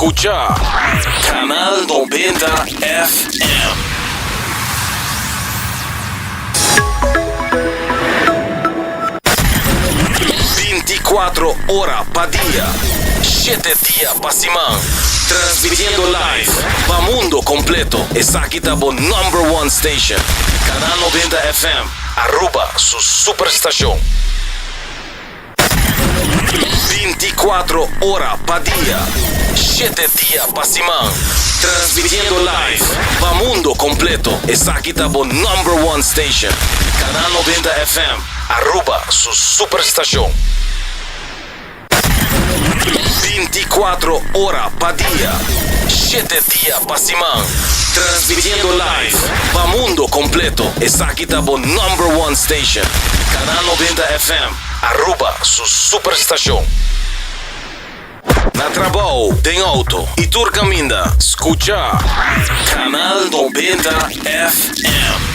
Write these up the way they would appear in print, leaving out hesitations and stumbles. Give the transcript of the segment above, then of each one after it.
Scucha Canal 90 FM. 24 ora pa dia, 7 dia pa siman. Transmitiendo live pa mundo completo. Esaki ta bo number one station. Canal 90 FM, Aruba su superstacion. 24 ora pa dia, 7 dia pa siman. Transmitiendo live pa mundo completo. Esaki ta bo number one station. Canal 90 FM, Aruba su superstacion. 24 ora pa dia, 7 dia pa siman. Transmitiendo live pa mundo completo. Esaki ta bo number one station. Canal 90 FM, Aruba su superstacion. Na trabou, den auto y tur caminda, scucha Canal 90 FM.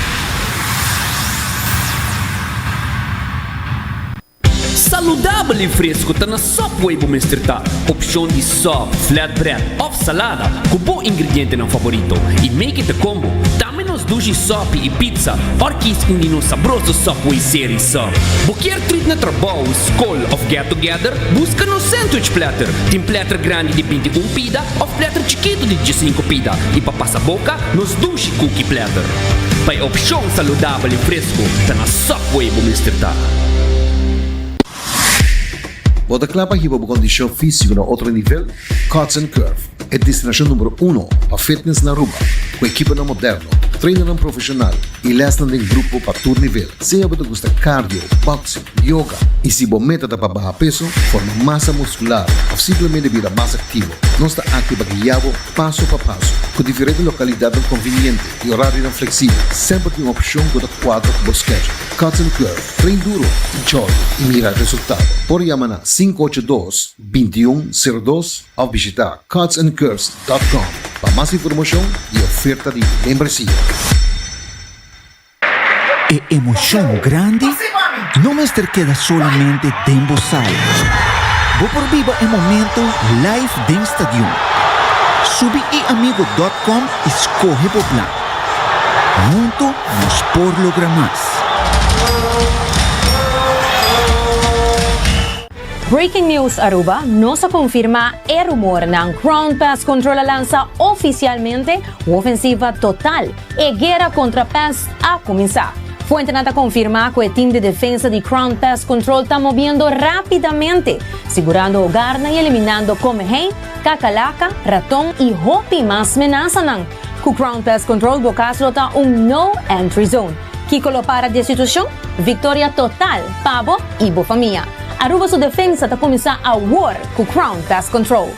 Saludabel y fresco ta na Subway bo mester ta. Opcion di sub, flatbread of salada cu bo ingredientenan favorito y make it a combo. Tambe nos dushi sopi y pizza or kies un di nos sabroso Subway Series Sub. Bo kier treat na trabou, scol of get together? Busca nos sandwich platter. Tin platter grandi di 21 pida of platter chikito di 15 pida y pa pasa boca nos dushi cookie platter. Pa e opcion saludabel y fresco ta na Subway bo mester ta. Bo ta kla pa hiba bo kondishon físiko na otro nivel? Cuts and Curve, e destinashon numero uno pa fitness na Aruba, ku ekiponan moderno, trainernan profeshonal i lèsnan den grupo pa tur nivel. Sea bo ta gusta cardio, boxing, yoga i si bo meta ta pa baha peso, forma masa muskular òf simplemente bira mas aktivo, nos ta aki pa guia bo paso pa paso. Ku diferente lokalidatnan konviniente i orarionan fleksibel, semper tin un opshon ku ta kuadra ku bo schedule. Cuts and Curve. Train duro, enjoy y mira resultado. Por yama na 582 2102 of bishita cutsandcurves.com pa mas informacion y oferta di membresia. E emocion grandi no mester keda solamente den bo sala. Bo por biba e momento live den stadion. Subi iamigo dot com y scoge bo plan. Hunto nos por logra mas. Breaking News Aruba, Nos a confirma e rumornan. Crown Pest Control a lansa oficialmente un ofensiva total. E guera contra pest a cuminsa. Fuentenan ta confirma cu e team di defensa di Crown Pest Control ta moviendo rapidamente, sigurando hogarnan y eliminando comehei, cacalaca, raton y hopi mas menasanan. Cu Crown Pest Control bo cas lo ta un no entry zone. Kico lo para di e situacion? Victoria total pa bo y bo famia. Aruba su defensa ta cuminsa awor cu Crown Pest Control.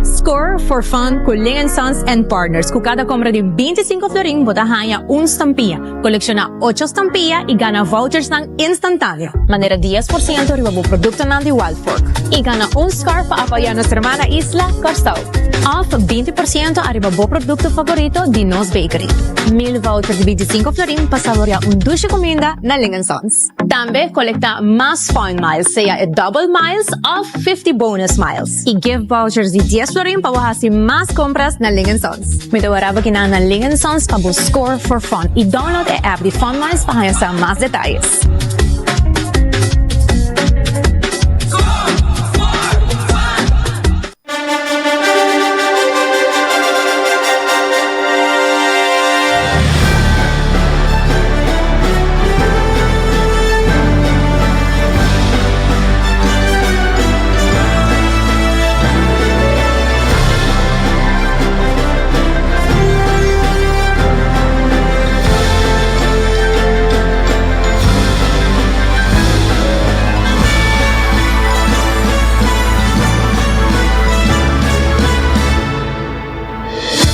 Score for fun cu Ling and Sons and Partners. Cu cada compra di 25 florin bo ta haña un stampia. Colecciona ocho stampia y gana vouchersnan instantaneo, manera 10% riba bo productonan di Wild Fork. Y gana un scarf pa apoya nos hermana isla, Kòrsou. Of 20% ariba bo producto favorito di nos bakery. Mil voucher di 25 florin pa saborea un dushi cuminda na Ling and Sons. Tambe colecta mas Fun Miles, sea e Double Miles of 50 Bonus Miles. Y gift vouchers di 10 florin pa bo haci mas compras na Ling Sons. Mi ta wara bo kinan na Ling Sons pa bo score for fun. Y download e app di Fun Miles pa haña sa mas detayes.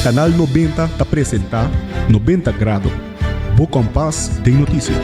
Canal 90 ta presenta 90 Grado, bo kompas den notisia.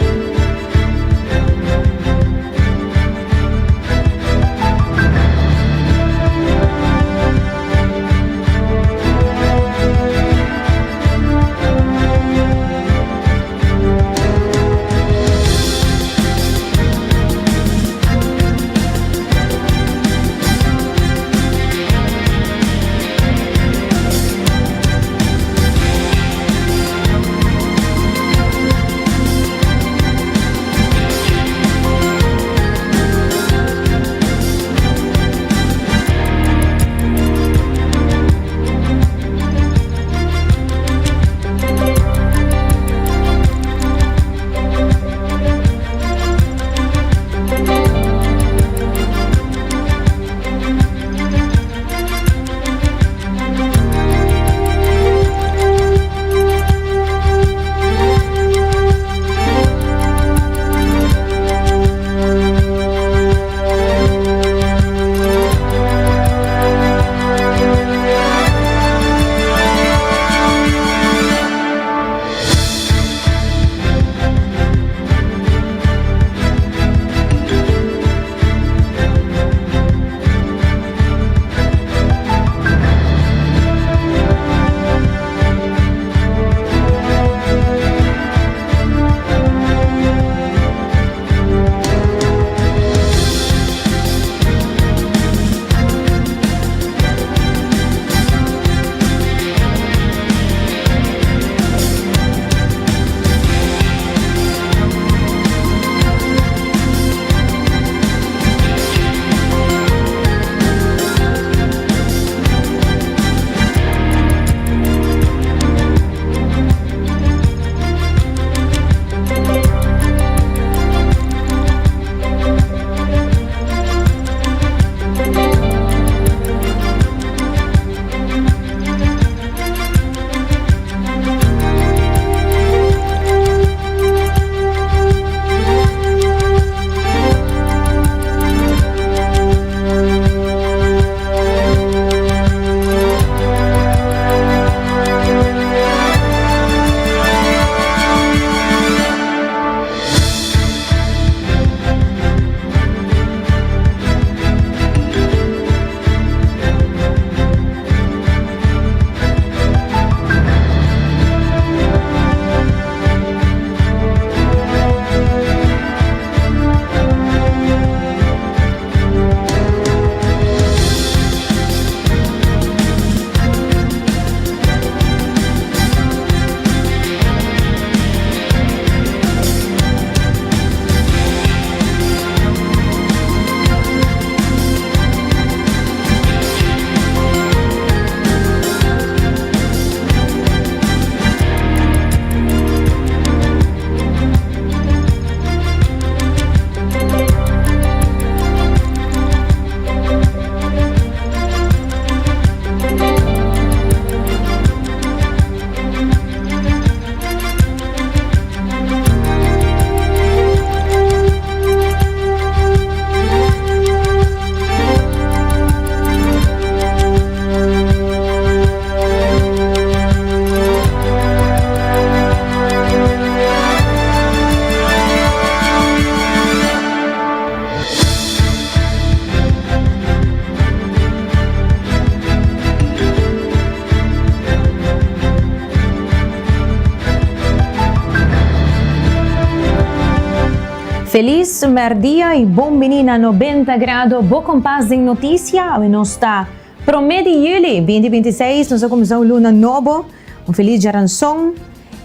Felis merdia y bon bini na 90 Grado, bo kompas den noticia. Awe nos ta prome di juli 2026, nos a cuminsa un luna nobo. Un felis djaranson.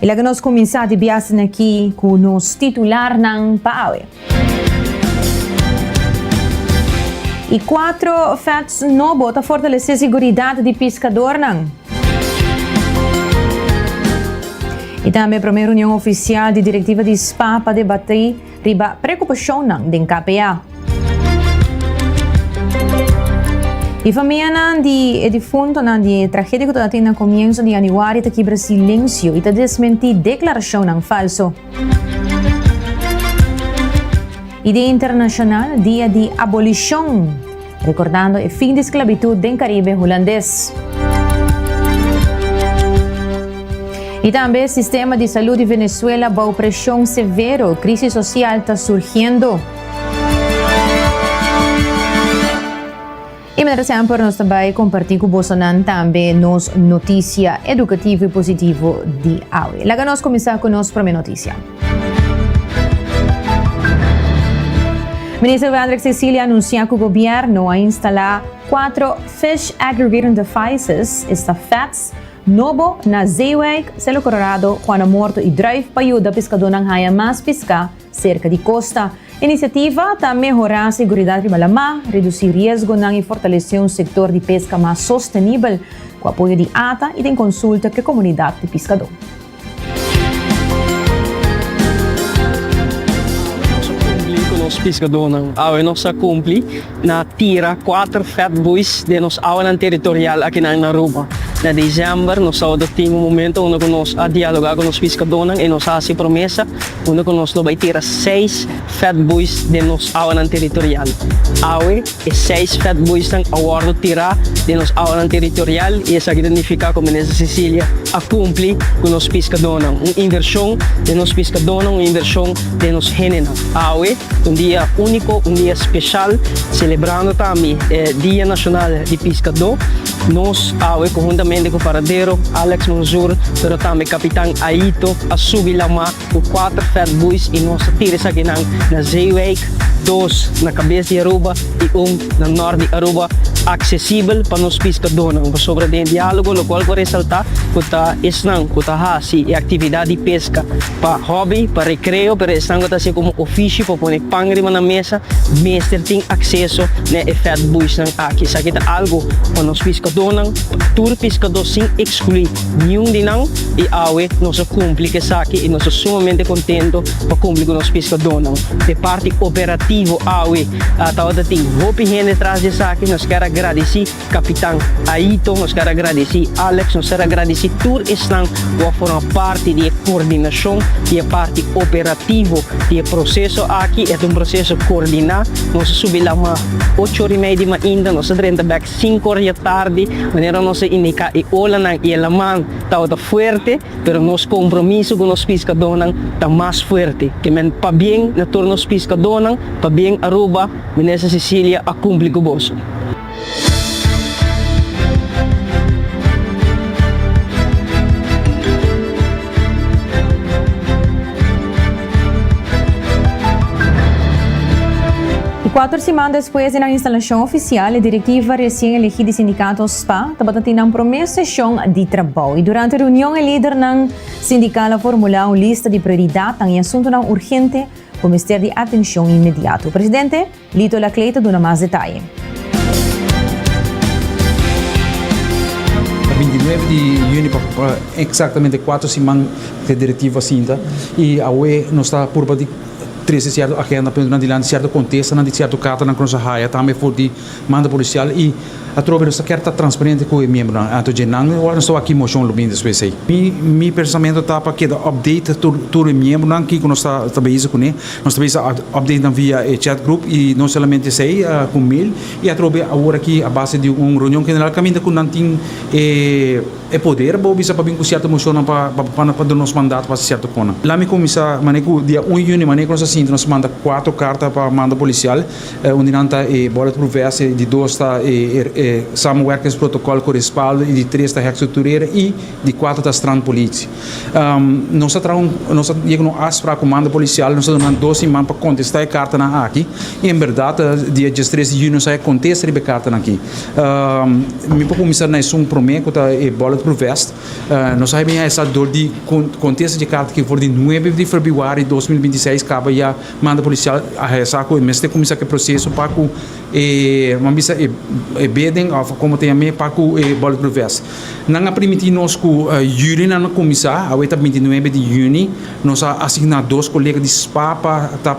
Y laga nos cuminsa di biasen aki cu nos titularnan pa awe. Y cuatro FATs nobo ta fortalece siguridad di piscadornan. Y tambe prome reunion oficial di directiva di spa pa debati riba preocupacionnan den KPA. E famianan di e difuntonan di e tragedia cu tabatin na comienzo di januari ta kibra silencio y ta desmenti declaracionnan falso. Y Dia Internacional, Dia di Abolicion, recordando e fin di sclavitud den Caribe Hulandes. Y tambe sistema di salud di Venezuela bou presion severo, crisis social ta surgiendo. Y manera semper nos ta bay comparti cu bosonan tambe nos noticia educativo y positivo di awe. Laga nos cuminsa cu nos prome noticia. Minister Wendrick Cecilia a anuncia cu gobierno a instala cuatro Fish Aggregating Devices, esta FADs, nobo na Zeewijk, Celo Colorado, Juana Morto y Druif pa yuda piscadornan haya mas pisca Serka di kosta, e inisiativa ta mehorá seguridat riba lamá, redusí riesgonan i fortalesé un sektor di peska mas sostenibel, ku apoyo di ata i den konsulta ku e komunidat di piskadó. Nos a kumpli ku nos piskadónan. Awe nos a kumpli na tira kuater fat buoys den nos awanan teritorial akinan na Aruba. Na desèmber nos tabata tin un momento unda ku nos a dialogá ku nos piskadónan i nos a hasi promesa Unda ku nos lo bai tira seis fat buoys den nos awanan teritorial. Awe e seis fat buoysnan a wòrdu tirá den nos awanan teritorial i esaki ta nifiká ku Minister Cecilia a kumpli ku nos piskadónan. Un invershon den nos piskadónan, un invershon den nos hendenan. Awe ta un dia úniko, un dia speshal, selebrando tambe e Dia Nashonal di Piskadó. Nos awe konhuntamente ku Paradero, Alex Manzur, pero tambe Kapitan Aito a subi lamá ku kuater fat buoys i nos a tira esakinan na Zeewijk, dos na kabes di Aruba i un na nort di Aruba, aksesibel pa nos piskadónan. Pasobra den e diálogo lokual ku a resaltá ku ta esnan ku ta hasi e aktividat di peska pa hòbi, pa rekreo, pero esnan ku ta hasié komo ofishi pa pone pan riba nan mesa, mester tin akseso na e fat buoysnan aki. Esaki ta algu pa nos piskadónan, pa tur piskadó sin ekskluí niun di nan, i awe nos a kumpli ku esaki i nos ta sumamente kontento pa kumpli ku nos piskadónan. E parti operativo awe tabata tin hopi hende tras di esaki, nos kier a gradisí Kapitan Aito, nos kier a gradisí Alex, nos kier a gradisí tur esnan ku a forma parti di e kordinashon di e parti operativo di e proseso aki. E ta un proseso kordiná, nos a subi lama ocho ora i mei di mainta, nos a drenta bèk sinku ora di atardi, manera nos a indiká e olanan i e laman tabata fuerte, pero nos kompromiso ku nos piskadónan ta mas fuerte. Ke men pabien na tur nos piskadónan, pabien Aruba, Minister Cecilia a kumpli ku boso. Y cuater siman despues di nan instalacion oficial, e directiva recien elegi di sindicato spa tabata tin nan prome sesion di trabou. Y durante e reunion e lidernan sindical a formula un lista di prioridadnan y asuntonan urgente cu mester di atencion inmediato. Presidente. Lito Laclay ta duna mas detaye. Ta 29 di juni pa exactamente cuatro siman cu e directiva sinta y awe nos ta purba di trece cierto agenda puntonan dilanti, cierto contestanan di cierto cartanan cu nos a haya tambe for di manda policial y atrobe nos ta kier ta transparente cu e miembronan. Anto dje nan ora nos ta wak ki mocion lo bini despues ey. Mi pensamiento ta pa keda update tur e miembronan kico nos ta bezig cune. Nos ta bisa update nan via e chat group y no solamente esey cu mail y atrobe awor aki a base di un reunion general caminda cu nan tin e e poder bo bisa pa bin cu cierto mocionnan pa pa pa duna nos mandato pa haci cierto conan. Lami cuminsa mane cu dia un juni mane cu nos a sinti. sinti nos manda cuatro carta pa mando policial. Un di nan ta e bulletproof vest, e di dos ta e samenwerkingsprotocol cu respaldo y di tres ta herstructureren y di cuatro ta strandpolitie. Nos a traha un, nos a yega na un afspraak cu mando policial, nos a duna nan dos siman pa contesta e cartanan aki y en berdad dia diestres di juni nos a haya contesta riba e cartanan aki. Mi por cuminsa na esun prome cu ta e bulletproof vest. Nos a haya esa dor di contesta di e carta aki for di nuebe di februari 2026 caba ya mando policial a haya sa cu e mester cuminsa cu e proceso pa cu e, ban bisa e beding of como ta yam'e pa cu e bulletproof vest. Nan a primiti nos cu juli nan a cuminsa, awe ta 29 di juni, nos a asigna dos colega di spa pa ta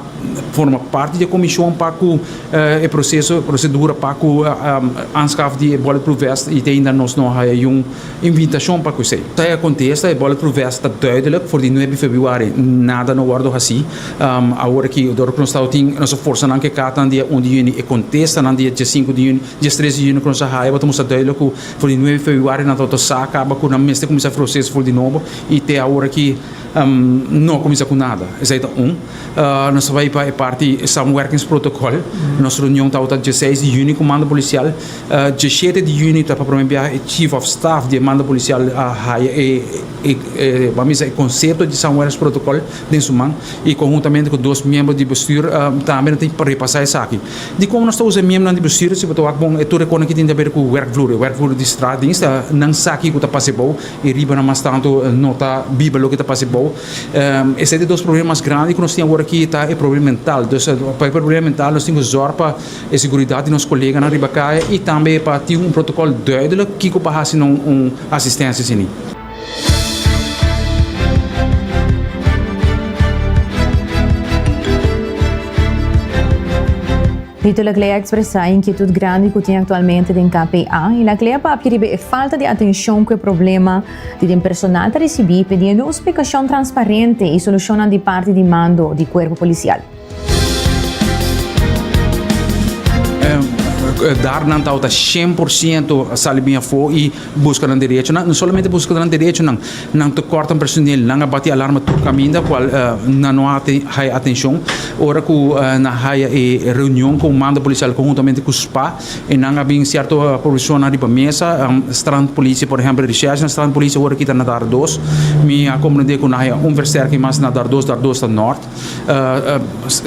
forma parti di e comision pa cu e proceso, procedura pa cu aanschaf di e bulletproof vest y te ainda nos no a haya yun invitacion pa cu esey. Ta e contesta, e bulletproof vest ta duidelijk, for di 9 februari nada no wordo haci, awor aki dor cu nos tabatin, nos a forsa nan cu e cartanan dia 1 di juni, e contestanan dia 5 di juni, 13 di juni cu nos a haya, bo ta mustra duidelijk cu For di nuebe februari nan tabata sa kaba ku nan mester kuminsá proseso for di nobo i te awor aki no a kuminsá ku nada. Esei ta un. Nos ta bai pa e parti samenwerkingsprotocol. Nos reunion tabata dieseis di yüni ku mando polisial. Diesshete di yüni ta pa promé biaha e chief of staff di e mando polisial a haya e e ban bisa e konsepto di samenwerkingsprotocol den su man i konhuntamente ku dos miembro di bestuur tambe nan tin repasá esaki. Dikon nos ta usa e miembronan di bestuur si bo ta wak bon e tur e konan ki tin di haber ku werkvloer, e werkvloer di straatdienst, nan sa kiko ta pasa ebou i riba nan mas tantu no ta biba loke ta pasa ebou. Esei ta e dos problema mas grandi ku nos tin awor aki ta e problema mental. Dus pa e problema mental nos tin ku zòrg pa e seguridat di nos koleganan riba kaya i tambe pa tin un protokòl duidelik kiko pa hasi na un asistensia asina. Rito Laclé a expresa e inkietud grandi cu tin actualmente den KPA y Laclé a papia riba e falta di atencion cu e problema di den personal ta ricibi pidiendo un splicacion transparente y solucionnan di parti di mando di cuerpo policial. Daar nan tabata shen por ciento sali bin afo y busca nan derechonan. No solamente busca nan derechonan, nan ta corta personeel, nan a bati alarma tur caminda cual nan no a haya atencion. Ora cu nan haya e reunion cu mando policial conhuntamente cu spa y nan a bin cierto provisionnan riba mesa, strandpolitie por ehempel, recherche na strandpolitie ora kita na dar dos. Mi a comprende cu nan haya un versterking mas na dar dos, dar dos ta nort.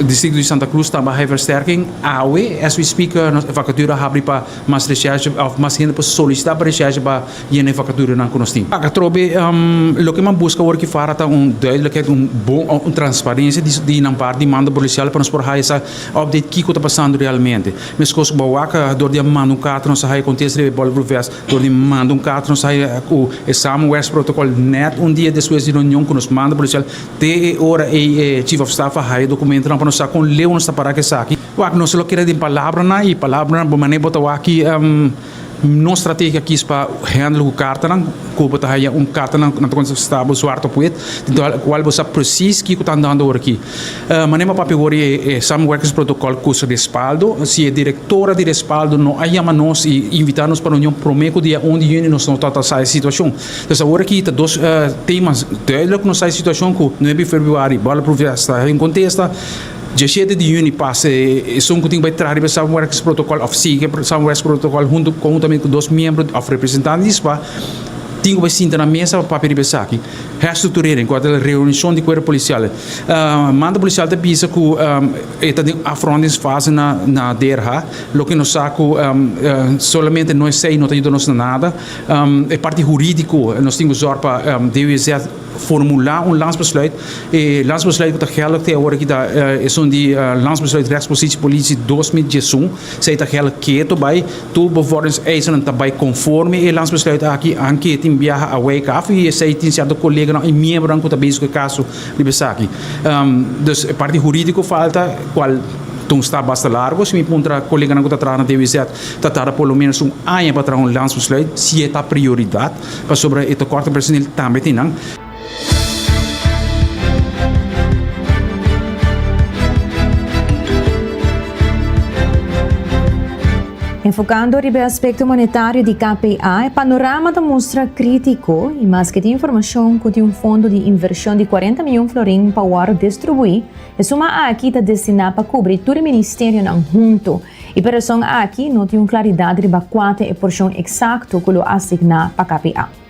Distrito di Santa Cruz ta baha e versterking awe as we speak nos e vacatura a habri pa mas recherche of mas hende por solicita pa recherche pa yena e vacaturanan cu nos tin. Atrobe loke nan busca awor ki fara ta un duidelijkheid un bon un transparencia di nan parti di mando policial pa nos por haya sa update kico ta pasando realmente. Mescos cu bo wak dor di a manda un carta nos a haya contesta riba e bulletproof vest dor di manda un carta nos a haya cu e samenwerkingsprotocol net un dia despues di reunion cu nos mando policial Te e ora ei e Chief of Staff a haya documentonan pa nos sa con leu nos ta para cu esaki. Wak, nos lo keda den palabranan y palabranan bo manera bo ta wak ki nos strategia kies pa handle cu cartanan, cu bo ta haya un cartanan nan ta contesta bo zwart op wit, den cual bo sa precies kico ta andando ora aki. Manera bo papia wor e samenwerkingsprotocol cu su respaldo, si e directora di respaldo no a yama nos y invita nos pa reunion prome cu dia un di juni nos no ta sa e situacion. Dus awor aki ta dos temas duidelijk ku nos ta e situashon ku nuebe di februari Bulletproof ya sta den kontesta, diesshete di yüni pasa esun ku tin bai traha riba e samenwerkingsprotokòl òf sigui e samenwerkingsprotokòl huntu konhuntamente ku dos miembro òf representante di spa tin ku bai sinta na mesa pa papia riba esaki. Herstructurering ku a ta reorganisashon di kuerpo polisial. Manda polisial ta bisa ku e ta den afrondingsfase na DRH, loke nos sa ku solamente no esei no ta yuda nos na nada. E parti hurídiko, nos tin ku zòrg pa DWZ formulá un landsbesluit. E landsbesluit ku ta geldig te awor aki ta esun di Landsbesluit Rechtspositie Politie 2011. Esei ta geldig keto bai. Tur bevorderingseisen ta bai konforme e landsbesluit aki, anke tin biaha a wijk af i esei tin sierto koleganan i miembronan ku ta bezig ku e kaso riba esaki. Dus e parti hurídiko falta, kual ta un stap basta largo. Si mi puntra koleganan ku ta traha na DWZ, Ta tarda por lo menos un aña pa traha un landsbesluit si e ta prioridad, pasobra e tekort den personeel tambe tin nan. Enfocando riba e aspecto monetario di KPA, e panorama ta mustra critico y maske tin informacion cu tin un fondo di inversion di cuarenta miyon florin pa worde distribui, e suma aki ta destina pa cubri tur e ministerionan hunto y pa e rason aki no tin un claridad riba cua ta e porcion exacto cu lo asigna pa KPA.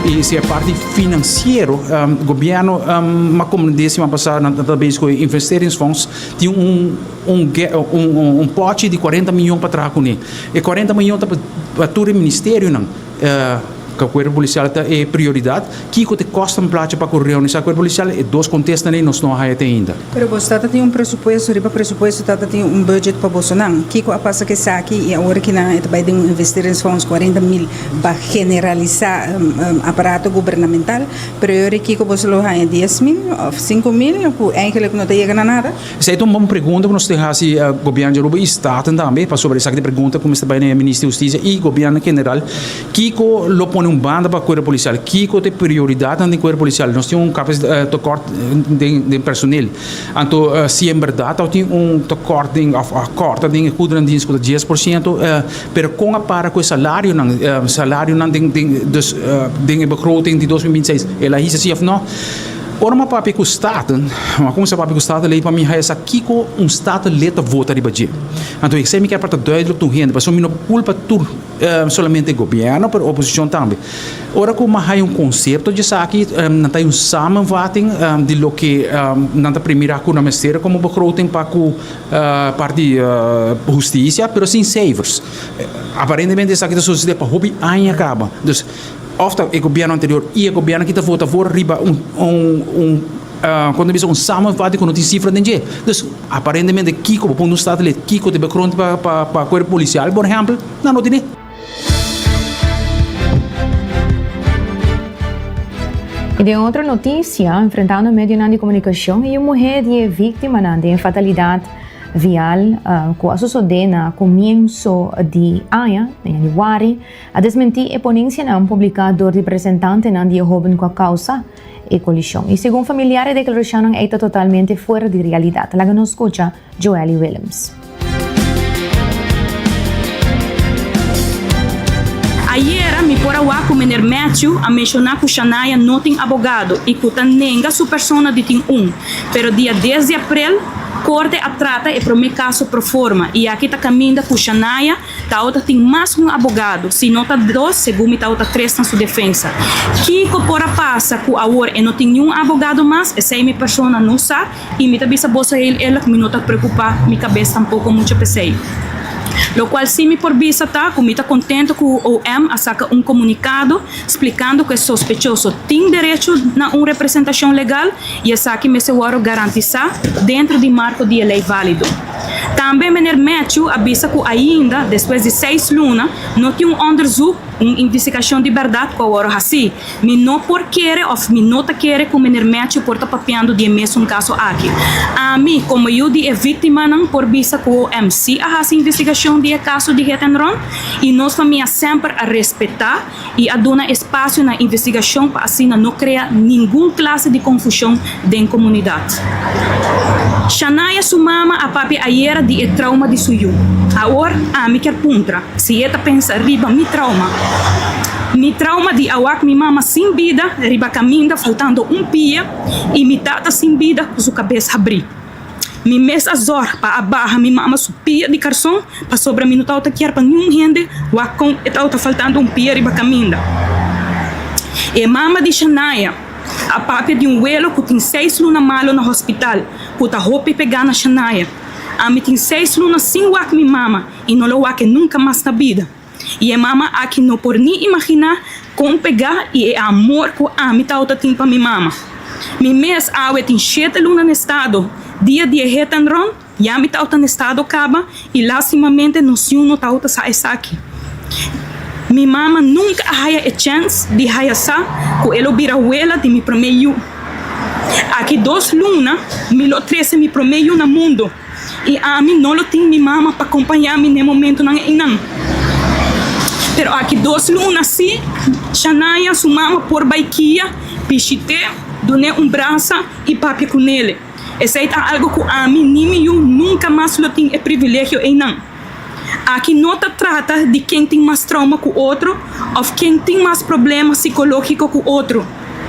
Y si e parti financiero, gobierno a comprende siman pasa nan ta bezig cu e investeringsfonds tin un un pochi di cuarenta miyon pa traha cune. E cuarenta miyon ta pa tur e ministerionan. Cu cuerpo policial ta e prioridad. Kico ta e kostenplaatje pa cu reorganisa cuerpo policial? E dos contestanan ey nos no a haya te ainda. Pero boso tata tin un presupuesto, riba presupuesto tata tin un budget pa bosonan. Kico a pasa cu esaki y awor ki nan e ta bay den un investeringsfonds cuarenta mil pa generalisa aparato gubernamental, pero e ora kico boso lo haya dies mil of cinco mil cu eigenlijk no ta yega na nada? Esei ta un bon pregunta ku nos tin hasi Gobièrnu di Aruba i Staten tambe, pasobra esaki ta e pregunta ku mester bai na e Minister di Hustisia i Gobièrnu en general. Kiko lo pone un banda pa Kuerpo Polisial? Kiko ta e prioridatnan den Kuerpo Polisial? Nos tin un tekort den personel. Anto si en bèrdat tau tin un tekort den òf a kòrta den e goederendienst ku ta 10%, pero kon a para ku e salarionan? Salarionan den dus den e begroting di 2026 el a hisa si òf no? Ora mi a papia ku Staten, mi a kuminsá papia ku Staten lei pa mi haña sa kiko un Statenlid ta vota riba dje. Anto esei mi kier pa ta duidelijk tur hende, pasobra mi no por kulpa tur solamente e gobièrnu, pero oposishon tambe. Ora ku mi a haña un konsepto dje esaki, nan ta haña un samenvatting di loke nan ta primirá ku nan mester komo begroting pa ku parti hustisia, pero sin seifers. Aparentemente esaki ta sosodé pa hopi aña kaba. Dus. Of ta e gobierno anterior y e gobierno aki ta vota voor riba un un un con ta bisa un samenvatting cu no tin cifra den dje. Dus aparentemente kico bo pone un statenlid kico ta e begroting pa pa pa cuerpo policial por ehempel nan no tine. Y den otro noticia, enfrentando medionan di comunicacion y un muher di e victimanan den e fatalidad vial cu a sosode na comienso di aña, na januari, A desmentí e ponencianan publicá dor di presentantenan di e hoben cu a causa e colision. Y segun familiar e declaracionnan ey ta totalmente fuera di realidad. Laga nos scucha Joely Willems. Ayera mi por a wak cu meneer Matthew a menciona cu Shanaya no tin abogado y cu ta nenga su persona di tin un, pero dia dies di april corte a trata e prome caso pro forma y aki ta caminda cu Shanaya Tawata tin mas un abogado, si no ta dos, segun mi tawata tres na su defensa. Kiko por a pasa ku awor e no tin niun abogado mas, esei mi persona no sa i mi ta bisa boso heel eerlijk mi no ta preocupa mi kabes tampoko mucho p'esei. Lokual si mi por bisa ta ku mi ta kontento ku OM a saka un komunikado splikando ku e sospechoso tin derecho na un representashon legal i esaki mester wòrdu garantisá dentro di marko di e lei válido. Tambe meneer Matthew a bisa ku ainda, despues di seis luna, no tin un onderzoek, un investigashon di bèrdat ku a wòrdu hasí. Mi no por kere òf mi no ta kere ku meneer Matthew por ta papiando di e mesun kaso aki. Ami, komo yu di e víktimanan, por bisa ku OM sí a hasi investigashon di e kaso di hit and run i nos famia semper a respetá i a duna espasio na investigashon pa asina no krea ningun klase di konfushon den komunidat. Shanaya su mama a papia ayera di e trauma di su yu. Awor ami kier puntra si e ta pensa riba mi trauma. Mi trauma di a wak mi mama sin bida riba kaminda faltando un pia i mi tata sin bida ku su kabes habrí. Mi mes a zorg pa a baha mi mama su pia di karson pasobra mi no tabata kier pa niun hende wak kon e tabata faltando un pia riba kaminda. E mama di Shanaya a papia di un welo ku tin seis luna malo na hospital ku ta hopi pegá na Shanaya. Ami tin seis luna sin wak mi mama i no lo wak e nunka mas na bida. I e mama aki no por ni imaginá kon pegá i e amor ku ami tabata tin pa mi mama. Mi mes awe tin shete luna na estado, dia di e hit and run, ya mi tabata na estado kaba i lastimamente nos yu no tabata sa esaki. Mi mama nunka a haya e chèns di haya sa ku e lo bira wela di mi promé yu. Aki dos luna mi lo trese mi promé yu na mundu. I ami no lo tin mi mama pa kompañá mi n'e momentunan einan. Pero aki dos luna sí, Shanaya su mama por bai kia, bishit'é, dun'é un brasa i papia ku nele. Esei ta algo ku ami ni mi yu nunka mas lo tin e privilegio einan. Aki no ta trata di ken tin mas trauma ku otro òf ken tin mas problema sikológiko ku otro.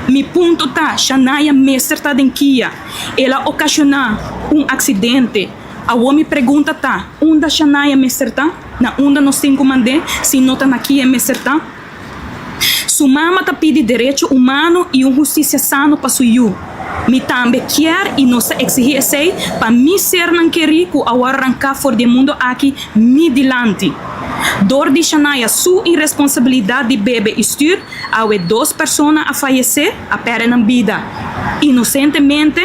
Mi punto ta, Shanaya mester ta den kia. El a okashoná un aksidente. Awor mi pregunta ta, unda Shanaya mester ta? Na unda nos tin ku mand'é si no ta na kia e mester ta? Su mama ta pidi derecho humano y un husticia sano pa su yu. Mi tambe kier y nos ta exigi esey pa mi sernan keri cu awor ranca for di e mundo aki mi dilanti. Dor di Shanaya su irresponsabilidad di bebe y stuur, awe dos persona a fayece, a perde nan bida inocentemente,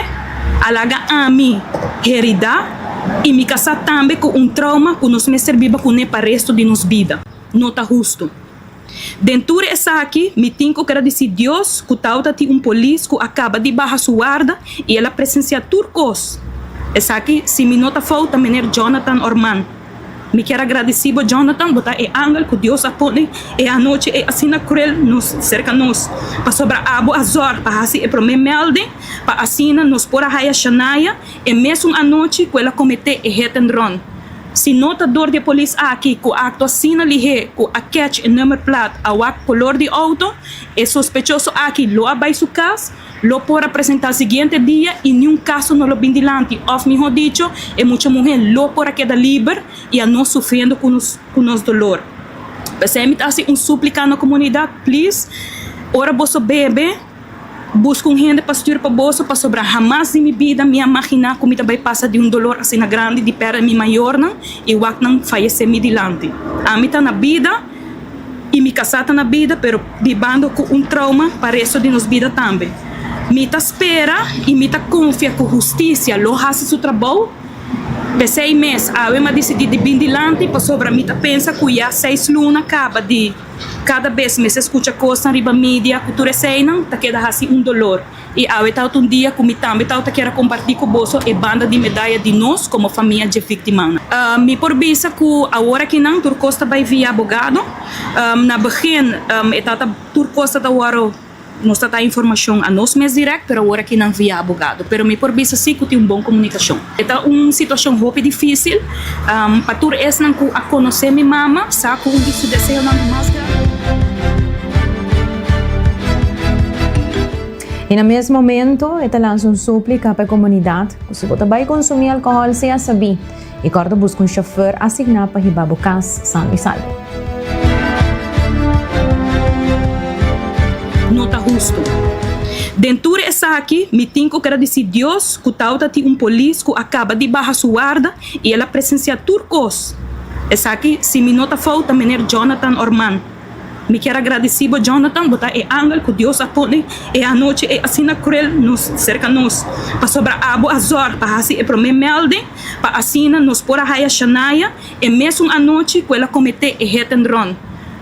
a laga ami herida y mi casa tambe cu un trauma cu nos mester biba cune pa resto di nos bida. No ta husto. Den tur esaki, mi tin ku gradisí Dios ku tawata tin un polis ku a kaba di baha su warda i el a presensiá tur kos. Esaki, si mi no ta fout, ta Meneer Jonathan Orman. Mi kier a gradisí bo, Jonathan, bo ta e angel ku Dios a pone e anochi ei asina kruel nos serka nos, pasobra abo a zòrg pa hasi e promé melding pa asina nos por a haya Shanaya e mesun anochi ku el a kometé e hit and run. Si no ta dor di e polis aki ku a aktua asina lihé ku a catch e nummerplaat a wak kolor di outo, e sospechoso aki lo a bai su kas, lo por a presentá siguiente dia i niun kaso no lo bin dilanti òf mihó dicho e mucha muhé lo por a keda liber i a nos sufriendo ku nos ku nos dolor. P'esei mi ta hasi un súplika na komunidat, please, ora boso bebe, Buska un hende pa stuur pa boso, pasobra hamas di mi bida mi a maginá ku mi ta bai pasa di un dolor asina grandi di pèrdè mi mayornan i wak nan fayesé mi dilanti. Ami ta na bida i mi kasá ta na bida, pero bibando ku un trauma pa resto di nos bida tambe. Mi ta spera i mi ta konfia ku hustisia lo hasi su trabou. P'esei mes awe mi a disidí di bin dilanti, pasobra mi ta pensa ku ya seis luna kaba di. Kada bes mester skucha kosnan riba media ku tur eseinan ta keda hasi un dolor. I awe tabata un dia ku mi tambe tabata kier a kompartí ku boso e banda di medaya di nos komo famia dje víktimanan. Mi por bisa ku awor akinan tur kos ta bai via abogado. Na begin e tabata tur kos ta ta wòrdu. Nos ta da informashon a nos mes dirèkt, pero awor aki nan via abogado. Pero mi por bisa sí ku tin un bon komunikashon. E ta un situashon hopi difísil pa tur esnan ku a konosé mi mama, sa ku un di su deseonan di mas grandi. I na mes momento e ta lansa un súplika pa e komunidat ku si bo ta bai konsumí alkohòl sea sabí. I kòrda buska un shofèr asigná pa hiba bo kas sano i salvo. No ta hustu. Den tur esaki, mi tin ku gradisí Dios ku tawata tin un polis ku a kaba di baha su warda i el a presensiá tur kos. Esaki, si mi no ta fout, ta Meneer Jonathan Orman. Mi kier a gradisí bo, Jonathan, bo ta e angel ku Dios a pone e anochi ei asina kruel nos serka nos, pasobra abo a zòrg pa hasi e promé melding pa asina nos por a haya Shanaya e mesun anochi ku el a kometé e hit and run.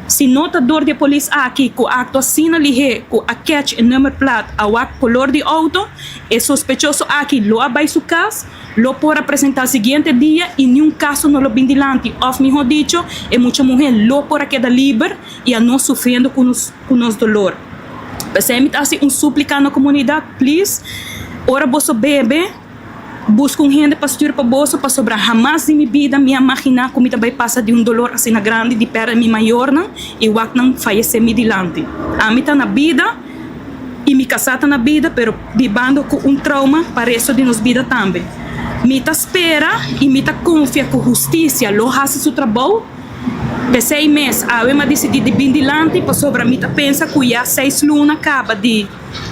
Si no ta dor di e polis aki ku a aktua asina lihé ku a catch e nummerplaat a wak kolor di outo, e sospechoso aki lo a bai su kas, lo por a presentá siguiente dia i niun kaso no lo bin dilanti òf mihó dicho e mucha muhé lo por a keda liber i a nos sufriendo ku nos ku nos dolor. P'esei mi ta hasi un súplika na komunidat, please, ora boso bebe, buska un hende pa stuur pa boso pasobra hamas di mi bida mi a maginá ku mi ta bai pasa di un dolor asina grandi di pèrdè mi mayornan i wak nan fayesé mi dilanti. Ami ta na bida. I mi kasá ta na bida, pero bibando ku un trauma pa resto di nos bida tambe. Mi ta spera i mi ta konfia ku hustisia lo hasi su trabou. P'esei mes, awe mi a disidí di bin dilanti pasobra mi ta pensa ku ya seis luna kaba di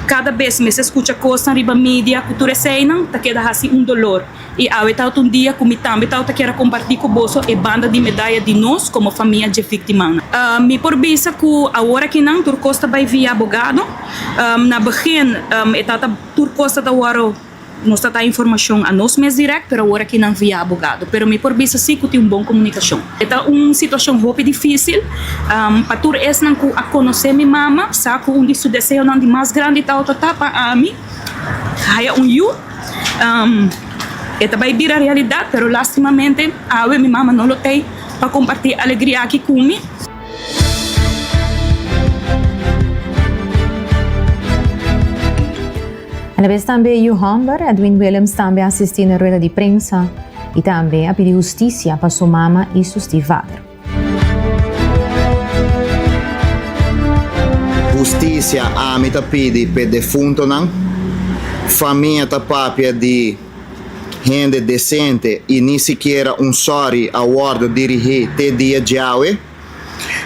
kada bes mester skucha kosnan riba media ku tur eseinan ta keda hasi un dolor. I awe tabata un dia ku mi tambe tabata kier a kompartí ku boso e banda di medaya di nos komo famia dje víktimanan. Mi por bisa ku awor akinan tur kos ta bai via abogado. Na begin e tabata tur kos ta ta wòrdu nos ta ta informashon a nos mes dirèkt pero awor akinan via abogado. Pero mi por bisa sí ku tin un bon komunikashon. E ta un situashon hopi difísil pa tur esnan ku a konosé mi mama sa ku un di su deseonan di mas grandi tabata ta pa ami haya un yu. E ta bai bira realidat, pero lastimamente awe mi mama no lo tei pa kompartí e alegria aki ku mi. Alabes tambe e yu hòmber, Edwin Willems tambe a asistí na rueda di prensa i tambe a pidi hustisia pa su mama i su stiefvader. Hustisia ami ta pidi p'e defuntonan. Famia ta papia di hende desente i ni sikiera un sòri a wòrdu dirigí te dia djawe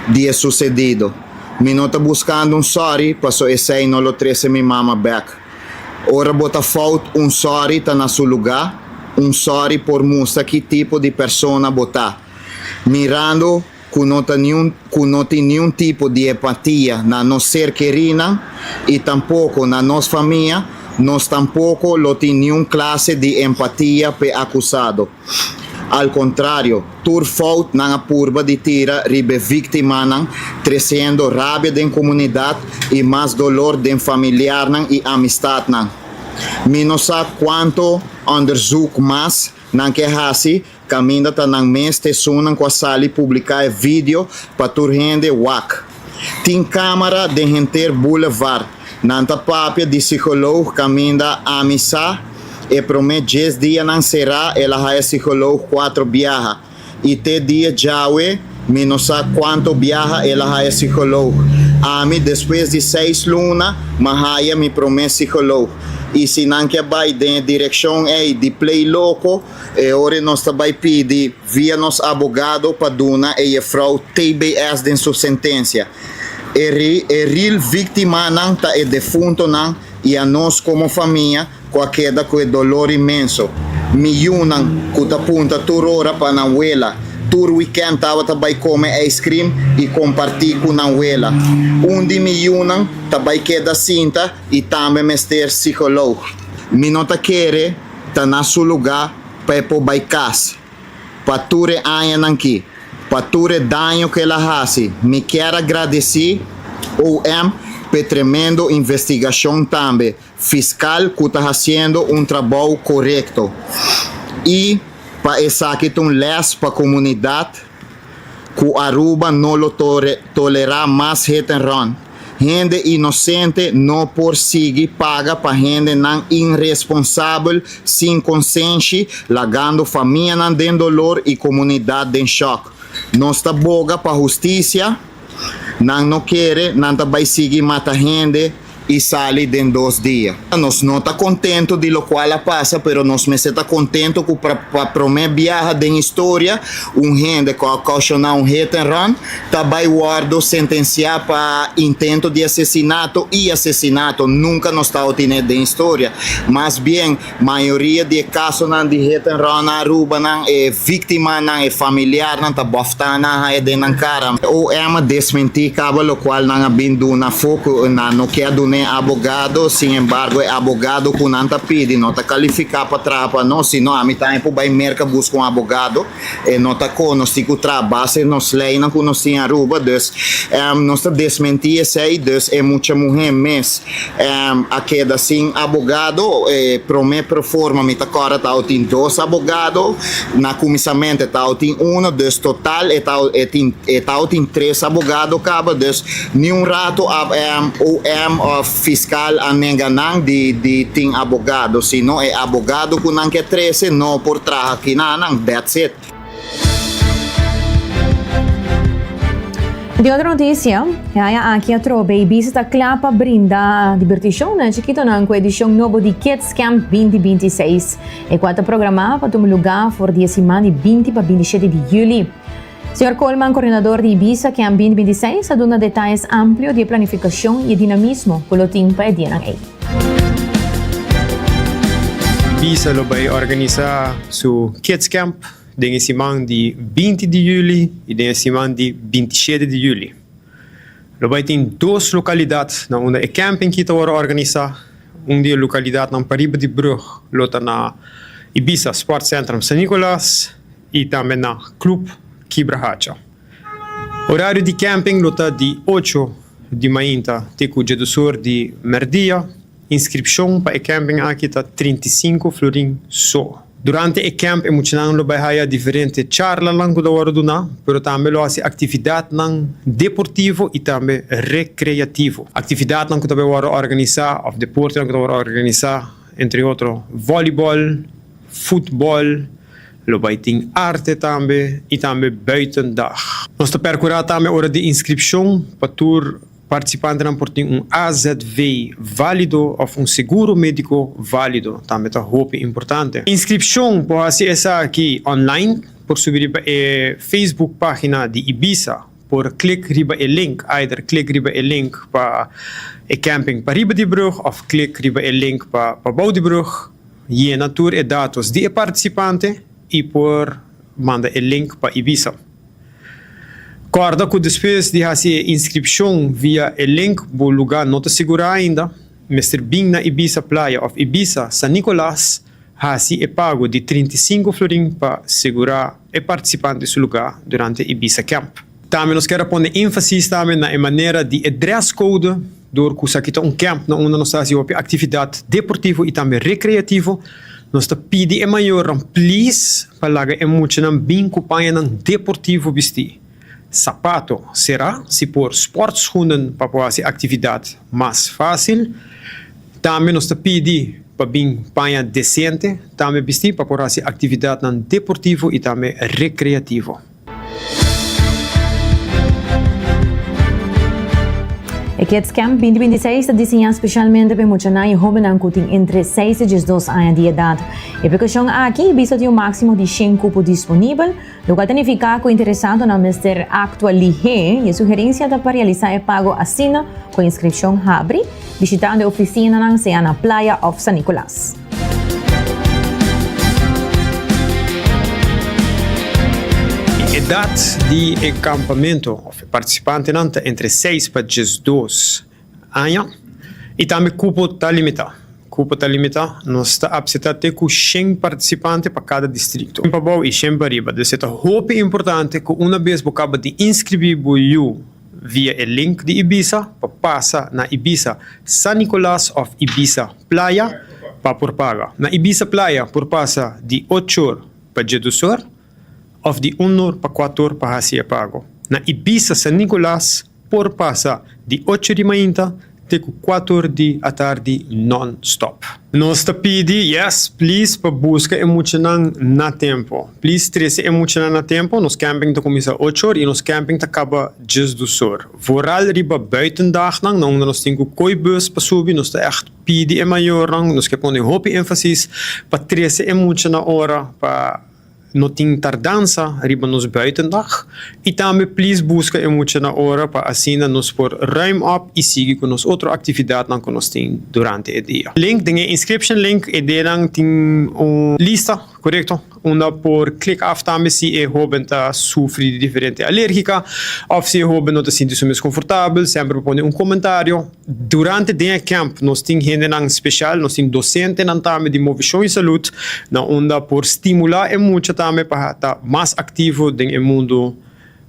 di e susedido. Mi no ta buskando un sòri paso esei no lo trese mi mama bèk. Ora bo ta fout un sòri ta na su lugá, un sòri por mustra ki tipo di persona bo ta. Mirando ku no ta niun ku no tin niun tipo di empatia na nos ser kerínan i tampoko na nos famia, nos tampoko lo tin niun klase di empatia p'e akusado. Al kontrario, tur fout nan a purba di tira riba e víktimanan, tresiendo rabia den komunidat i mas dolor den familiarnan i amistatnan. Mi no sa kuantu onderzoek mas nan ke hasi, kaminda ta nan mes ta esunnan ku a sali publiká e video pa tur hende wak. Tin kámara den henter Boulevard. Nan ta papia di psicoloog kaminda ami sa e promé djes dianan será el a haya psicoloog cuatro biaha i te dia djawe mi no sa cuanto biaha el a haya psicoloog. Ami despues di seis luna m'a haya mi promé psicoloog i si nan ke bai den e direccion ei di play loco E ora nos ta bai pidi via nos abogado pa duna e jefrouw TBS den su sentencia. E ri e real victimanan ta e defuntonan y anos como famia cu a keda cu e dolor inmenso. Mi yunan cu ta punta tur ora pa nan wela, tur weekend tabata bai come ice cream y comparti cu nan wela. Un di mi yunan ta bai keda sinta y tambe mester psicoloog. Mi no ta kere. ta na su lugá pa e por bai kas. Pa tur e añanan ki, pa tur e daño ku el a hasi, mi kier a gradesí OM p'e tremendo investigashon tambe fiskal ku ta hasiendo un trabou korekto i pa esaki ta un lès pa komunidat ku Aruba no lo tolerá mas hit and run. Hende inosente no por sigui paga pa hendenan iresponsabel sin konsenshi, lagando famianan den dolor i komunidat den shòk. Nos ta boga pa hustisia, nan no kere, nan ta bai sigui mata hende i sali den dos dia. Nos no ta contento di locual a pasa, pero nos mester ta contento cu pa prome biaha den historia un hende cu a ocaciona un hit and run ta bay wordo sentencia pa intento di asesinato y asesinato. Nunca nos ta otine den historia. Mas bien, mayoria di e casonan di hit and run na Aruba nan e victimanan, e familiarnan ta bofta nan haya den nan cara. OM a desmenti caba locual nan a bin duna afo cu nan no kier duna e abogado, sin embargo e abogado cu nan ta pidi no ta califica pa traha pa nos, sino ami tambe por bay Merca busca un abogado, e no ta conoci cu traha base nos leynan cu nos tin Aruba, dus nos ta desmenti esey, dus e mucha muhe mes a keda sin abogado, e prome proforma mi ta corda tabatin dos abogado, na cuminsamento e tabatin uno, dus total e e e tabatin tres abogado caba, dus ni un rato OM of fiscal a nenga nan di di tin abogado, sino e abogado cu nan ke trece no por traha kinanan, that's it. Di otro noticia, e aña aki atrobe Ibiza ta kla pa brinda diberticion na e chikitonan ku edicion nobo di Kids Camp 2026, e kual ta programa pa tuma luga for di e siman di 20 pa 27 di juli. Señor Koolman, coordinador di Ibiza Camp 2026, a duna detayes amplio di e planificacion y e dinamismo cu lo tin pa e dianan ey. Ibiza lo bay organisa su Kids Camp den e siman di 20 di juli y den e siman di 27 di juli. Lo bay tin dos localidad na unda e camping ki ta worde organisa. Un di e localidadnan pariba di brug lo ta na Ibiza Sport Centrum San Nicolas y tambe na Club Kibrahacha. Horario di camping lo ta di ocho di mainta te cu djedusur di merdia. Inscripcion pa e camping aki ta 35 florin so. Durante e camp e muchanan lo bai haya diferente charlanan cu ta wordo duna, pero tambe lo haci actividadnan deportivo y tambe recreativo. Actividadnan cu ta bai wordo organisa of deportenan cu ta wordo organisa, entre otro volleyball, futbol, lo bai tin arte tambe y tambe buitendag. Nos ta percura tambe ora di inscripcion pa tur. Participantenan por tin un AZV válido òf un seguro médiko válido, tambe ta hopi importante. Inskripshon por hasi esaki online, por subi riba e Facebook página di Ibisa, por klik riba e link, eider klik riba e link pa e camping pariba di brug òf klik riba e link pa pabou di brug, yena tur e datos di e participante i por manda e link pa Ibisa. Kòrda ku despues di hasi e inskripshon via e link bo lugá no ta sigurá ainda. Mester bin na Ibisa Playa òf Ibisa San Nicolas hasi e pago di 35 florin pa sigurá e partisipante su lugá durante Ibisa Camp. Tambe nos kier a pone énfasis tambe na e manera di e dress code dor ku esaki ta un camp na unda nos ta hasi hopi aktividat deportivo i tambe rekreativo. Nos ta pidi e mayornan please pa laga e muchanan bin ku pañanan deportivo bistí, sapato será, si por sportschoenen pa por hasi aktividat mas fásil. Tambe nos ta pidi pa bin paña desente tambe bistí pa por hasi aktividatnan deportivo i tambe rekreativo. E Kids Camp 2026 ta diseñá spesialmente pa e muchanan i hóbennan ku tin entre seis i diesdos aña di edat. E aplikashon aki bisa tin un máksimo di shen kupo disponibel, lokual ta nifiká ku interesadonan mester aktua lihé i e sugerensia ta pa realisá e pago asina ku e inskripshon habri, bishitando e ofisinanan sea na Playa òf San Nicolas. E edat di e kampamentu òf e partisipantenan ta entre seis pa diesdos aña i tambe kupo ta limitá. Kupo ta limitá, nos ta apseptá te ku shen partisipante pa kada distrikto. Shen pa bou i shen pa riba. Dus e ta hopi importante ku una bes bo kaba di inskribí bo yu via e link di Ibisa pa pasa na Ibisa San Nicolas òf Ibisa Playa pa por paga. Na Ibisa Playa por pasa di ochor pa djedusor of di unor pa kuator pa hasi e pago. Na Ibisa San Nicolas por pasa di ocho di mainta te ku kuator di atardi non stop. Nos ta pidi, yes, please pa buska e muchanan na tempo. Please trese e muchanan na tempo. Nos camping ta kuminsa ochor i nos camping ta kaba djesdusor. Vooral riba buitendagnan, na unda nos tin ku koi bus pa subi, nos ta ègt pidi e mayornan, nos ke pone hopi énfasis pa trese e mucha na ora pa no tin tardansa riba nos buitendag. I tambe please buska e mucha na ora pa asina nos por ruim op i sigui ku nos otro aktividatnan ku nos tin durante e dia. Link, den e inscription link e denan tin un lista. Korekto. Unda por klik af tambe si e hoben ta sufri di diferente alergika òf si e hoben no ta sinti su mes konfortabel, semper por pone un komentario. Durante den e kèmp nos tin hendenan speshal, nos tin dosentenan tambe di Movishon i Salud na unda por stimulá e mucha tambe pa ta mas aktivo den e mundu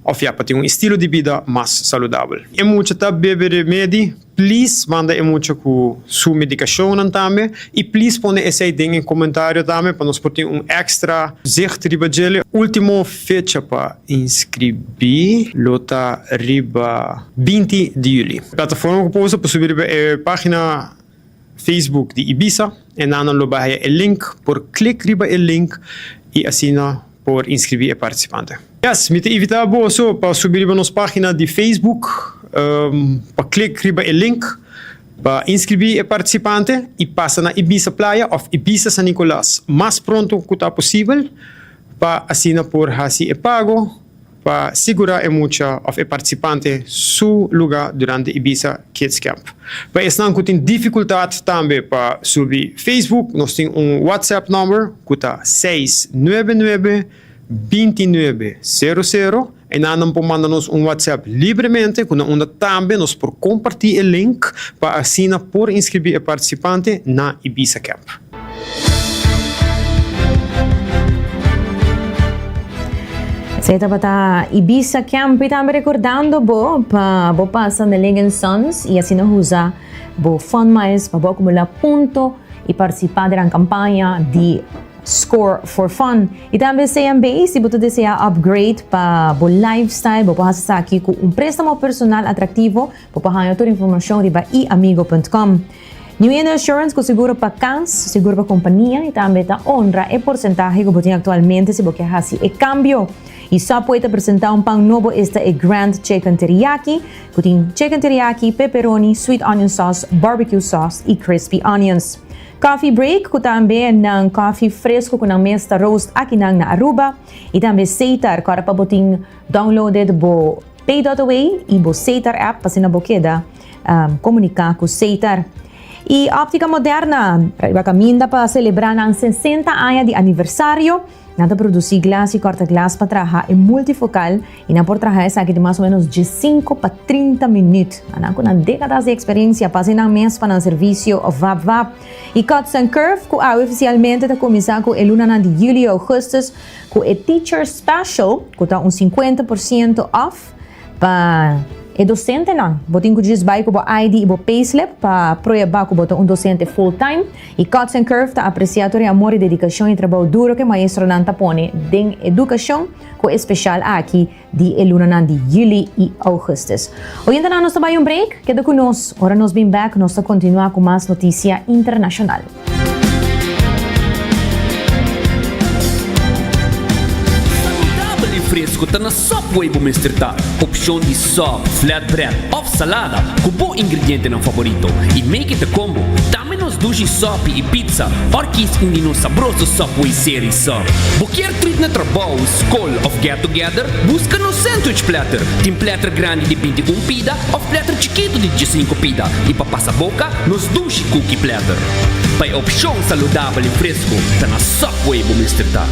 òf ya pa tin un estilo di bida mas saludabel. E mucha ta bebe remedi. Please manda e mucha ku su medikashonnan tambe i please pone esei den e komentario tambe pa nos por tin un extra zicht riba djele. Ultimo fecha pa inskribí lo ta riba 20 di juli. Plataforma ku por usa pa subi riba e pagina Facebook di Ibisa e nan lo bai haya e link por klik riba e link i asina por inskribí e partisipante. Yes, mi ta invitá boso pa subi riba nos página di Facebook, pa klik riba e link pa inskribí e partisipante i pasa na Ibisa Playa òf Ibisa San Nicolas mas pronto ku ta posibel pa asina por hasi e pago. pa sigurá e mucha òf e partisipante su lugá durante Ibiza Kids Camp. Pa esnan ku tin difikultat tambe pa subi Facebook, nos tin un WhatsApp number ku ta seis nuebe nuebe, binti nuebe, sero sero. Einan nan por manda nos un WhatsApp libremente ku na unda tambe nos por kompartí e link pa asina por inskribí e partisipante na Ibiza Camp. Esei tabata Ibiza Camp y tambe recordando bo pa bo pasa na Ling Sons y asina usa bo Fun Miles pa bo acumula punto y participa den campaña di. Score for Fun. Y tambe CMB, si bo ta desea upgrade pa bo lifestyle, bo por haci esaki cu un prestamo personal atractivo. Bo por haña tur informacion riba iamigo.com. New India Assurance cu seguro pa cas, seguro pa compania y tambe ta honra e porcentahe cu bo tin actualmente si bo kier haci e cambio. Y Subway ta presenta un pan nobo esta e Grand Chicken Teriyaki cu tin chicken teriyaki, pepperoni, sweet onion sauce, barbecue sauce y crispy onions. Coffee Break cu tambe nan coffee fresco cu nan mes ta roast akinan na Aruba y tambe Seitar cu ora pa bo tin downloaded bo Pay.away y bo Seitar app pa asina bo keda comunica cu Seitar. Y Optica Moderna riba caminda pa celebra nan 60 aña di aniversario. Nan ta produci glas y corta glas pa traha e multifocal y nan por traha esaki den mas o menos diescinco pa 30 minuut. Nan cu nan decadas di experiencia pa haci nan mes pa nan servicio vap vap. Y Cuts and Curve cu awe oficialmente ta cuminsa cu e lunanan di juli y augustus cu e Teacher Special cu ta un 50% off pa e docentenan. Bo tin cu djis bay cu bo ID y bo payslip pa prueba cu bo ta un docente full time. Y Cuts and Curve ta aprecia tur e amor y dedicacion y trabou duro cu e maestronan ta pone den educacion cu e special aki di e lunanan di juli y augustus. Oyentenan nos ta bay un break, keda cu nos, ora nos bin bek nos ta continua cu mas noticia internacional. Saludabel y fresco ta na Subway bo mester ta. Opcion di sub, flatbread of salada cu bo ingredientenan favorito y make it a combo. Tambe nos dushi sopi y pizza or kies un di nos sabroso Subway Series sub. Bo kier treat na trabou, scol of get together? Busca nos sandwich platter. Tin platter grandi di 21 pida of platter chikito di 15 pida y pa pasa boca nos dushi cookie platter. Pa e opcion saludabel y fresco ta na Subway bo mester ta.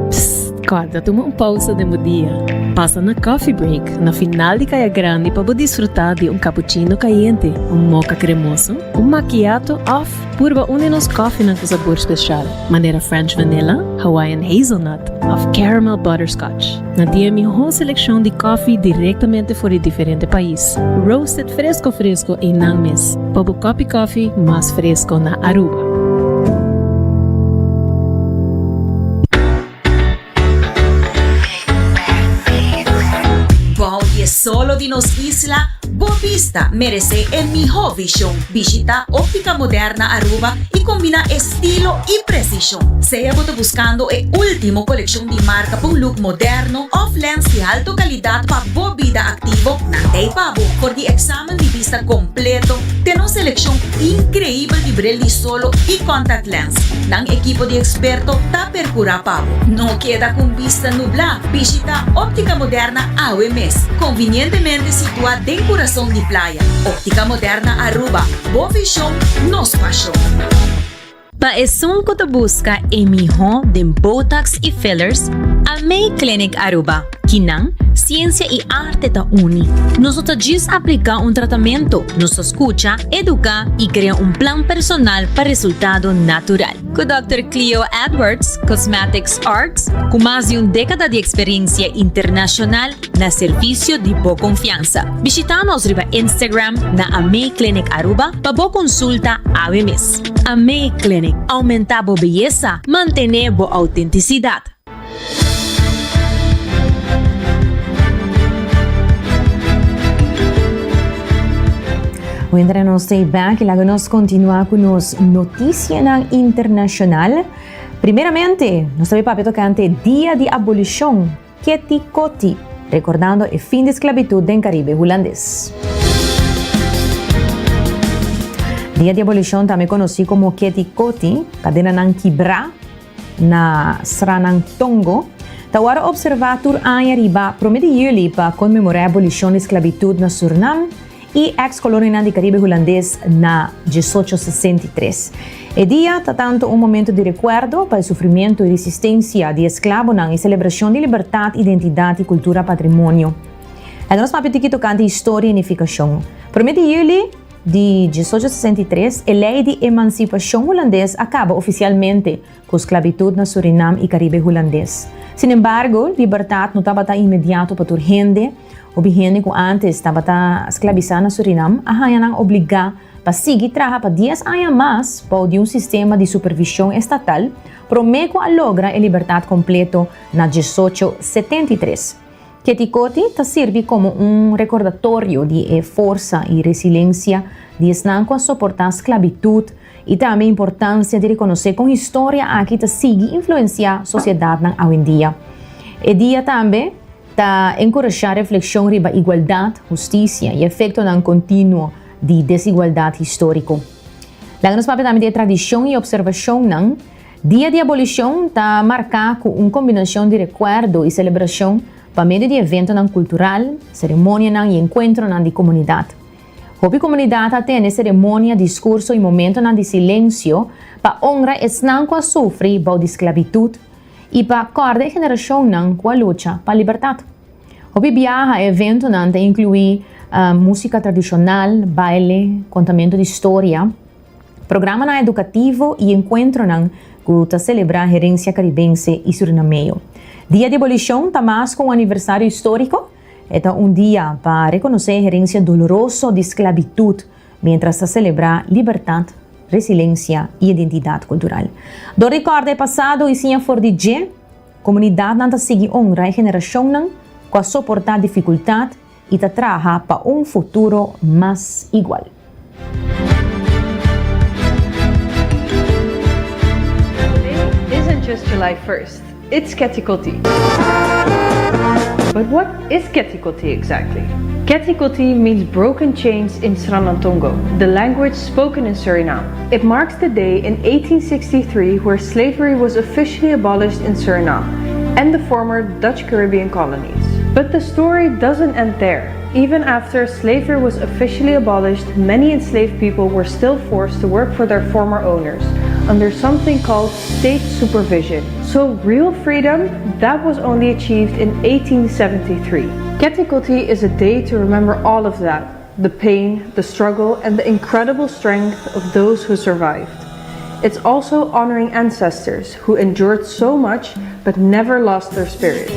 Psst, corda tuma un pausa den bo dia. Pasa na Coffee Break na final di Caya Grandi pa bo disfruta di un cappuccino cayente, un mocha cremoso, un macchiato of purba un di nos koffienan cu sabor special, manera French Vanilla, Hawaiian Hazelnut of Caramel Butterscotch. Nan tin e miho seleccion di koffie directamente for di diferente pais, roasted fresco fresco einan mes, pa bo kopi koffie mas fresco na Aruba. Bou di e solo di nos isla, bo bista meresé e mihó vishon. Bishitá Óptica Moderna Aruba i kombiná estilo i presishon. Sea bo ta buskando e último kolekshon di marka pa un look moderno òf lens di alto kalidat pa bo bida aktivo, nan ta ei pa bo. For di eksamen di bista kompleto te nos selekshon inkreibel di bril di solo i contact lens, nan ekipo di eksperto ta percura pa bo. No keda cu un bista nubla, bishita Optica Moderna awe mes, convinientemente situa den curason di playa. Optica Moderna Aruba, bo vision, nos pasion. Pa esun cu ta busca e miho den Botox y fillers, Amei Clinic Aruba. Kinan, ciencia y arte ta uni. Nos no ta djis aplica un tratamento, nos ta scucha, educa y crea un plan personal pa resultado natural. Ku Dòkter Cleo Edwards, Cosmetics Arts, ku mas di un dékada di eksperensia internashonal na servisio di bo konfiansa. Bishitá nos riba Instagram na Amei Clinic Aruba pa bo konsulta awe mes. Amei Clinic, oumentá bo beyesa, mantené bo outentisidat. Mientras nos stay back, laga nos continua cu nos noticianan internacional. Primeramente, nos ta papia tocante Dia di Abolicion, Keti Koti, recordando e fin di esclavitud den Caribe Hulandes. Dia di Abolicion, tambe conoci como Keti Koti, cadenanan kibra, Na Sranan Tongo, ta wòrdu opservá tur aña riba promé di yüli pa konmemorá e abolishon di sklabitut na Surnam i eks kolonianan di Karibe Hulandes na 1863. E dia ta tantu un momentu di rekuerdo pa e sufrimientu i resistensia di e sklabonan i selebrashon di libertat, identidat i kultura patrimonio. E nos papia tiki tokante historia i nifikashon. Promé di yüli. Di 1863, e Lei di Emansipashon Hulandes a kaba ofisialmente ku sklabitut na Surinam i Karibe Hulandes. Sinembargo, libertat no tabata inmediato pa tur hende. Hopi hende ku ántes tabata sklabisá na Surinam a haña nan obligá pa sigui traha pa dies aña mas bou di un sistema di supervision estatal prome cu a logra e libertad completo na diesocho 73. Keti Koti ta sirbi como un recordatorio di e forsa y resilencia di esnan cu a soporta sclabitud y tambe importancia di reconoce con historia aki ta sigui influencia sociedadnan awendia. E dia tambe ta enkurashá reflekshon riba igualdat, hustisia i efektonan kontinuo di desigualdat históriko. Laga nos papia tambe di e tradishon i opservashonnan. Dia di Abolishon ta marká ku un kombinashon di rekuerdo i selebrashon pa medio di eventonan kultural, seremonianan i enkuentronan di komunidat. Hopi komunidat a tene seremonia, diskurso i momentonan di silensio pa honra esnan ku a sufri bou di sklabitut, i pa kòrda e generashonnan ku a lucha pa libertat. Hopi biaha e eventonan ta inkluí músika tradishonal, baile, kontamentu di storia, programanan edukativo i enkuentronan ku ta selebrá herensia karibense i surinameo. Dia di Abolishon ta mas ku un aniversario históriko, e ta un dia pa rekonosé e herensia doloroso di sklabitut miéntras ta selebrá libertat, resilensia i identidat kultural. Dor di kòrda e pasado i siña for di dje, komunidatnan ta sigui honra e generashonnan ku a soportá difikultat i ta traha pa un futuro mas igual. Today isn't just July 1st, it's Keti Koti. But what is Keti Koti exactly? Keti Koti means broken chains in Sranantongo, the language spoken in Suriname. It marks the day in 1863 where slavery was officially abolished in Suriname and the former Dutch Caribbean colonies. But the story doesn't end there. Even after slavery was officially abolished, many enslaved people were still forced to work for their former owners under something called state supervision. So real freedom, that was only achieved in 1873. Keti Koti is a day to remember all of that, the pain, the struggle, and the incredible strength of those who survived. It's also honoring ancestors who endured so much but never lost their spirit.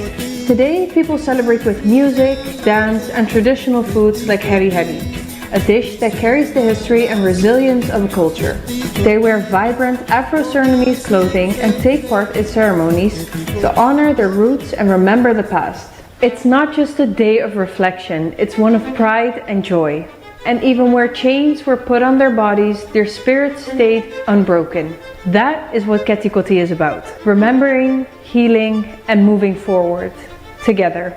Today, people celebrate with music, dance, and traditional foods like heri heri, a dish that carries the history and resilience of a culture. They wear vibrant Afro-Surinamese clothing and take part in ceremonies to honor their roots and remember the past. It's not just a day of reflection, it's one of pride and joy. And even where chains were put on their bodies, their spirits stayed unbroken. That is what Keti Koti is about. Remembering, healing, and moving forward. Together.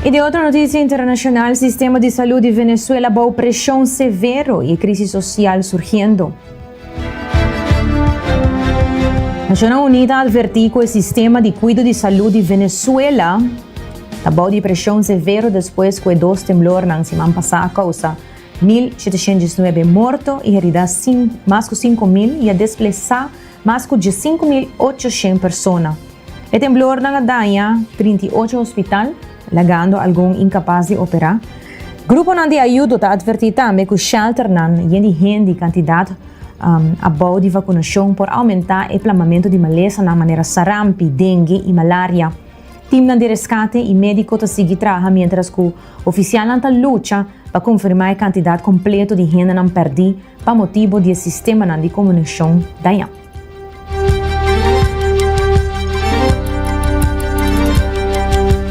Y di otro noticia internacional, sistema di salud di Venezuela bou presion severo y crisis social surgiendo. Nacionnan Uni ta adverti cu e sistema di cuido di salud di Venezuela ta bou di presion severo despues cu e dos temblornan siman pasa a causa 1.719 morto y herida mas cu 5.000 y a desplesa mas cu 15.800 persona. E temblornan a daña 38 hospital, lagando algun inkapas di operá. Gruponan di ayudo ta atvertí tambe ku shelternan yen di hende i kantidat abou di vakunashon por oumentá e plamamentu di malesanan manera sarampi, dengue i malaria. Timnan di reskate i médiko ta sigui traha miéntras ku ofisialnan ta lucha pa konfirmá e kantidat kompleto di hendenan pèrdí pa motibu di e sistemanan di komunikashon dañá.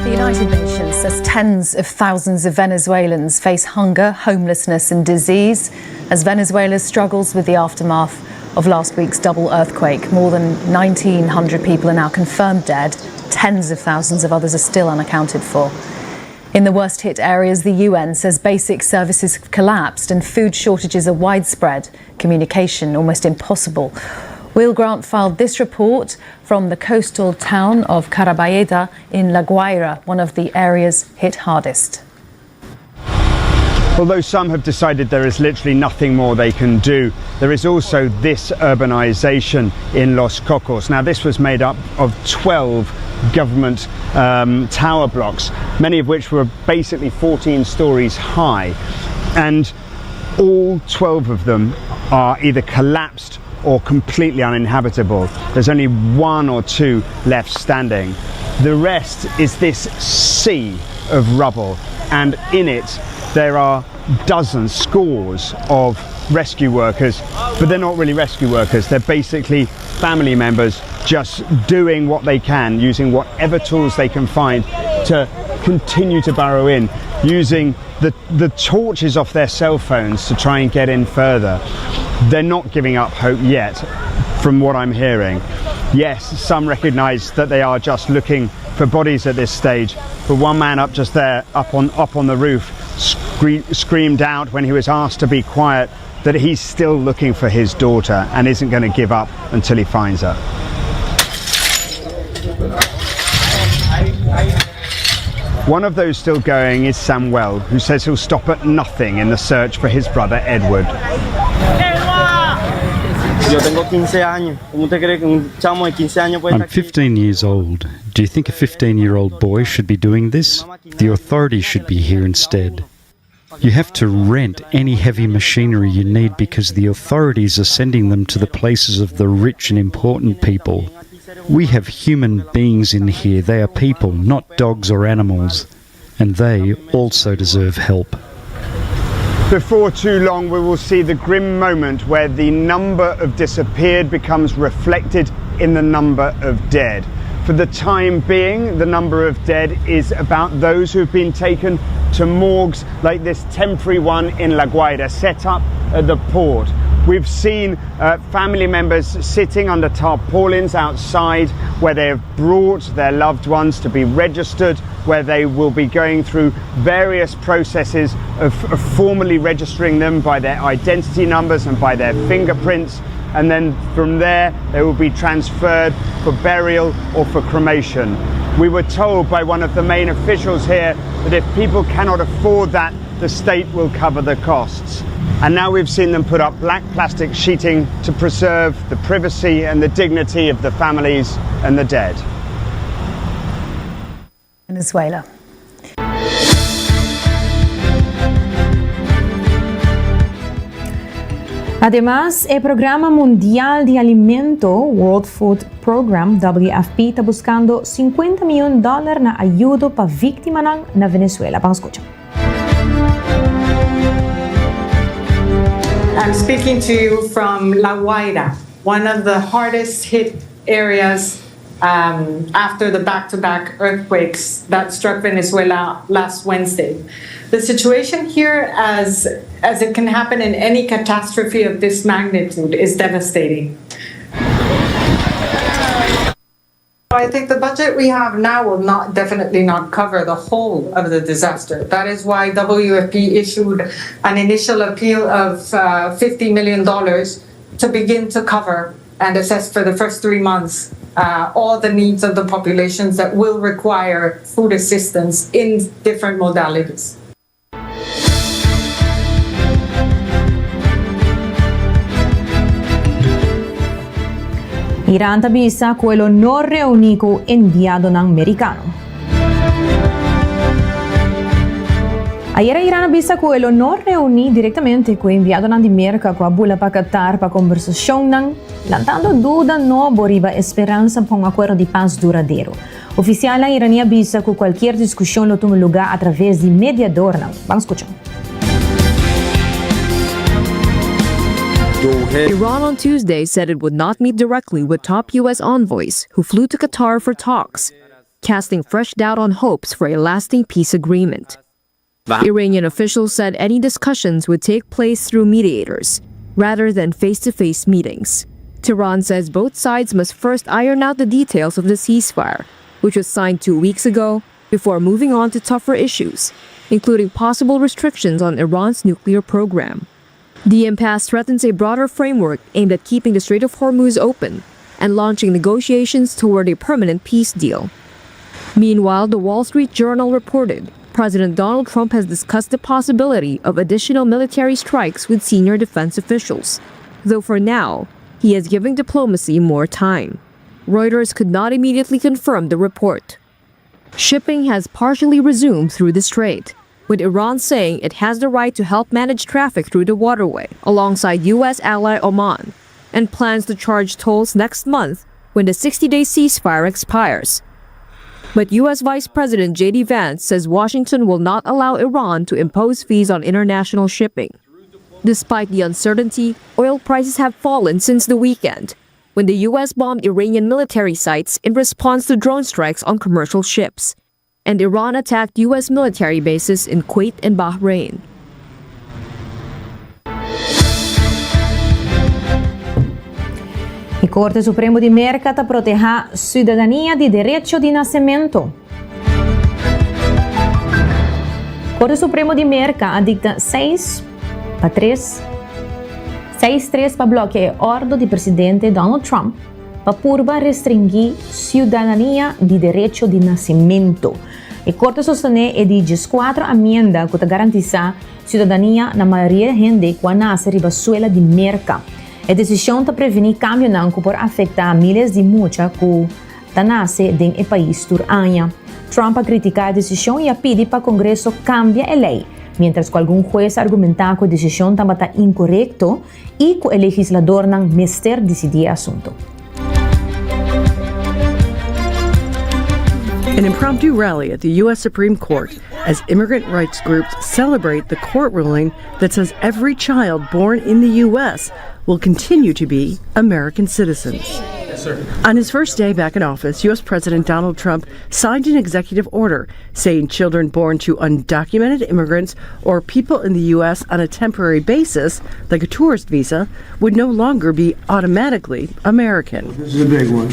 The United Nations says tens of thousands of Venezuelans face hunger, homelessness and disease as Venezuela struggles with the aftermath of last week's double earthquake. More than 1,900 people are now confirmed dead. Tens of thousands of others are still unaccounted for. In the worst hit areas, the UN says basic services have collapsed and food shortages are widespread, communication almost impossible. Will Grant filed this report from the coastal town of Caraballeda in La Guaira, one of the areas hit hardest. Although some have decided there is literally nothing more they can do, there is also this urbanization in Los Cocos. Now, this was made up of 12 government um, tower blocks, many of which were basically 14 stories high. And all 12 of them are either collapsed or completely uninhabitable. There's only one or two left standing. The rest is this sea of rubble, and in it there are dozens, scores of rescue workers, but they're not really rescue workers. They're basically family members just doing what they can, using whatever tools they can find to continue to burrow in, using the, the torches off their cell phones to try and get in further. They're not giving up hope yet, from what I'm hearing. Yes, some recognize that they are just looking for bodies at this stage, but one man up just there, up on, up on the roof, scre- screamed out when he was asked to be quiet that he's still looking for his daughter and isn't going to give up until he finds her. One of those still going is Samuel, who says he'll stop at nothing in the search for his brother Edward. Yo tengo 15 años. ¿Cómo usted cree que un chamo de 15 años puede I'm estar aquí? 15 years old. Do you think a 15 year old boy should be doing this? The authorities should be here instead. You have to rent any heavy machinery you need because the authorities are sending them to the places of the rich and important people. We have human beings in here. They are people, not dogs or animals. And they also deserve help. Before too long, we will see the grim moment where the number of disappeared becomes reflected in the number of dead. For the time being, the number of dead is about those who've been taken to morgues like this temporary one in La Guaira, set up at the port. We've seen uh, family members sitting under tarpaulins outside where they have brought their loved ones to be registered, where they will be going through various processes of, of formally registering them by their identity numbers and by their fingerprints. And then from there, they will be transferred for burial or for cremation. We were told by one of the main officials here that if people cannot afford that, the state will cover the costs. And now we've seen them put up black plastic sheeting to preserve the privacy and the dignity of the families and the dead. Venezuela. Ademas, e Programa Mundial di Alimento, World Food Program, WFP, ta buscando 50 miyon dollar na ayudo pa victimanan na Venezuela. Ban scucha. I'm speaking to you from La Guaira, one of the hardest hit areas um, after the back to back earthquakes that struck Venezuela last Wednesday. The situation here, as, as it can happen in any catastrophe of this magnitude, is devastating. I think the budget we have now will not definitely not cover the whole of the disaster. That is why WFP issued an initial appeal of uh, $50 million to begin to cover and assess for the first three months uh, all the needs of the populations that will require food assistance in different modalities. Iran ta bisa ku e lo no reuní ku enviadonan merikano. Ayera Iran a bisa ku e lo no reuní direktamente ku enviadonan di Merka ku a bula pa Qatar pa kombersashonnan, lantando duda nobo riba e speransa pa un akuerdo di pas duradero. Ofisialnan iraní a bisa ku kualkier diskushon lo tuma lugá atraves di mediadornan. Ban skucha. Iran on Tuesday said it would not meet directly with top U.S. envoys who flew to Qatar for talks, casting fresh doubt on hopes for a lasting peace agreement. Iranian officials said any discussions would take place through mediators rather than face to face meetings. Tehran says both sides must first iron out the details of the ceasefire, which was signed two weeks ago, before moving on to tougher issues, including possible restrictions on Iran's nuclear program. The impasse threatens a broader framework aimed at keeping the Strait of Hormuz open and launching negotiations toward a permanent peace deal. Meanwhile, the Wall Street Journal reported President Donald Trump has discussed the possibility of additional military strikes with senior defense officials, though for now, he is giving diplomacy more time. Reuters could not immediately confirm the report. Shipping has partially resumed through the strait, with Iran saying it has the right to help manage traffic through the waterway alongside U.S. ally Oman and plans to charge tolls next month when the 60 day ceasefire expires. But U.S. Vice President J.D. Vance says Washington will not allow Iran to impose fees on international shipping. Despite the uncertainty, oil prices have fallen since the weekend, when the U.S. bombed Iranian military sites in response to drone strikes on commercial ships. And Iran attacked U.S. military bases in Kuwait and Bahrain. E Corte Supremo di Merca ta proteha ciudadania di derecho di nacemento. Corte Supremo di Merca a dicta 6 pa 3, 6 tres pa blokia e ordo di presidente Donald Trump pa purba restringui ciudadania di derecho di nacemento. E Corte a sostene e di diescuatro amienda cu ta garantisa ciudadania na mayoria hende cu a nace riba suela di Merca. E decision ta preveni cambionan cu por afecta miles di mucha cu ta nace den e pais tur aña. Trump a critica e decision y a pidi pa Congreso cambia e ley, mientras cu algun hues a argumenta cu e decision tabata incorecto y cu e legisladornan mester dicidi e asunto. An impromptu rally at the U.S. Supreme Court as immigrant rights groups celebrate the court ruling that says every child born in the U.S. will continue to be American citizens. Yes, On his first day back in office, U.S. President Donald Trump signed an executive order saying children born to undocumented immigrants or people in the U.S. on a temporary basis, like a tourist visa, would no longer be automatically American. This is a big one.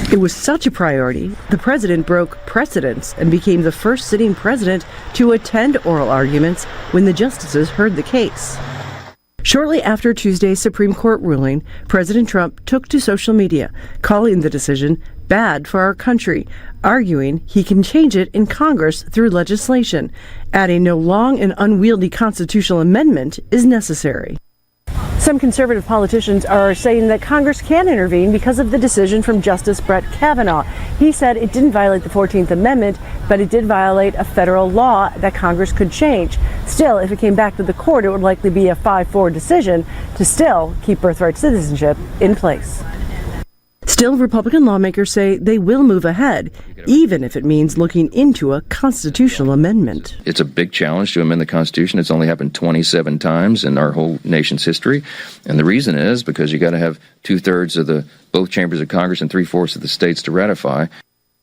It was such a priority, the president broke precedents and became the first sitting president to attend oral arguments when the justices heard the case. Shortly after Tuesday's Supreme Court ruling, President Trump took to social media, calling the decision bad for our country, arguing he can change it in Congress through legislation, adding no long and unwieldy constitutional amendment is necessary. Some conservative politicians are saying that Congress can intervene because of the decision from Justice Brett Kavanaugh. He said it didn't violate the 14th Amendment, but it did violate a federal law that Congress could change. Still, if it came back to the court, it would likely be a 5 4 decision to still keep birthright citizenship in place. Still, Republican lawmakers say they will move ahead, even if it means looking into a constitutional amendment. It's a big challenge to amend the Constitution. It's only happened 27 times in our whole nation's history. And the reason is because you got to have two thirds of the both chambers of Congress and three fourths of the states to ratify.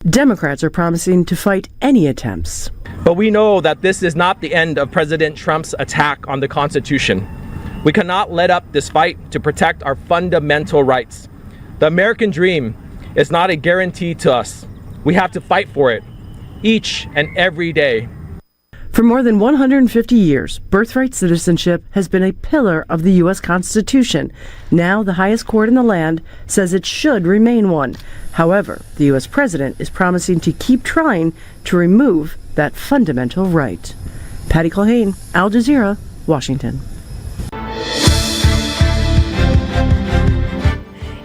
Democrats are promising to fight any attempts. But we know that this is not the end of President Trump's attack on the Constitution. We cannot let up this fight to protect our fundamental rights. The American dream is not a guarantee to us. We have to fight for it each and every day. For more than 150 years, birthright citizenship has been a pillar of the U.S. Constitution. Now, the highest court in the land says it should remain one. However, the U.S. president is promising to keep trying to remove that fundamental right. Patty Culhane, Al Jazeera, Washington.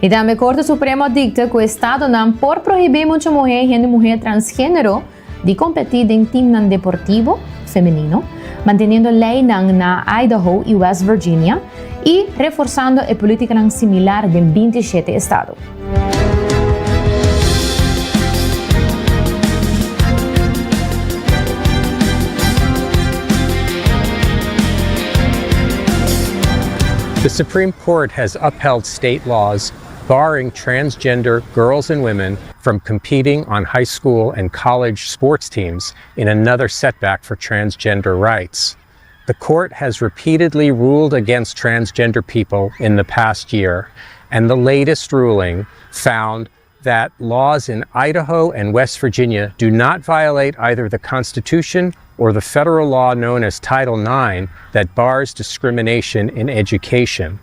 Y tambe Corte Supremo a dicta cu estadonan por prohibi mucha muhe y hende muhe transgenero di competi den teamnan deportivo femenino, manteniendo leynan na Idaho y West Virginia y reforsando e politicanan similar den 27 estado. The Supreme Court has upheld state laws barring transgender girls and women from competing on high school and college sports teams in another setback for transgender rights. The court has repeatedly ruled against transgender people in the past year, and the latest ruling found that laws in Idaho and West Virginia do not violate either the Constitution or the federal law known as Title IX that bars discrimination in education.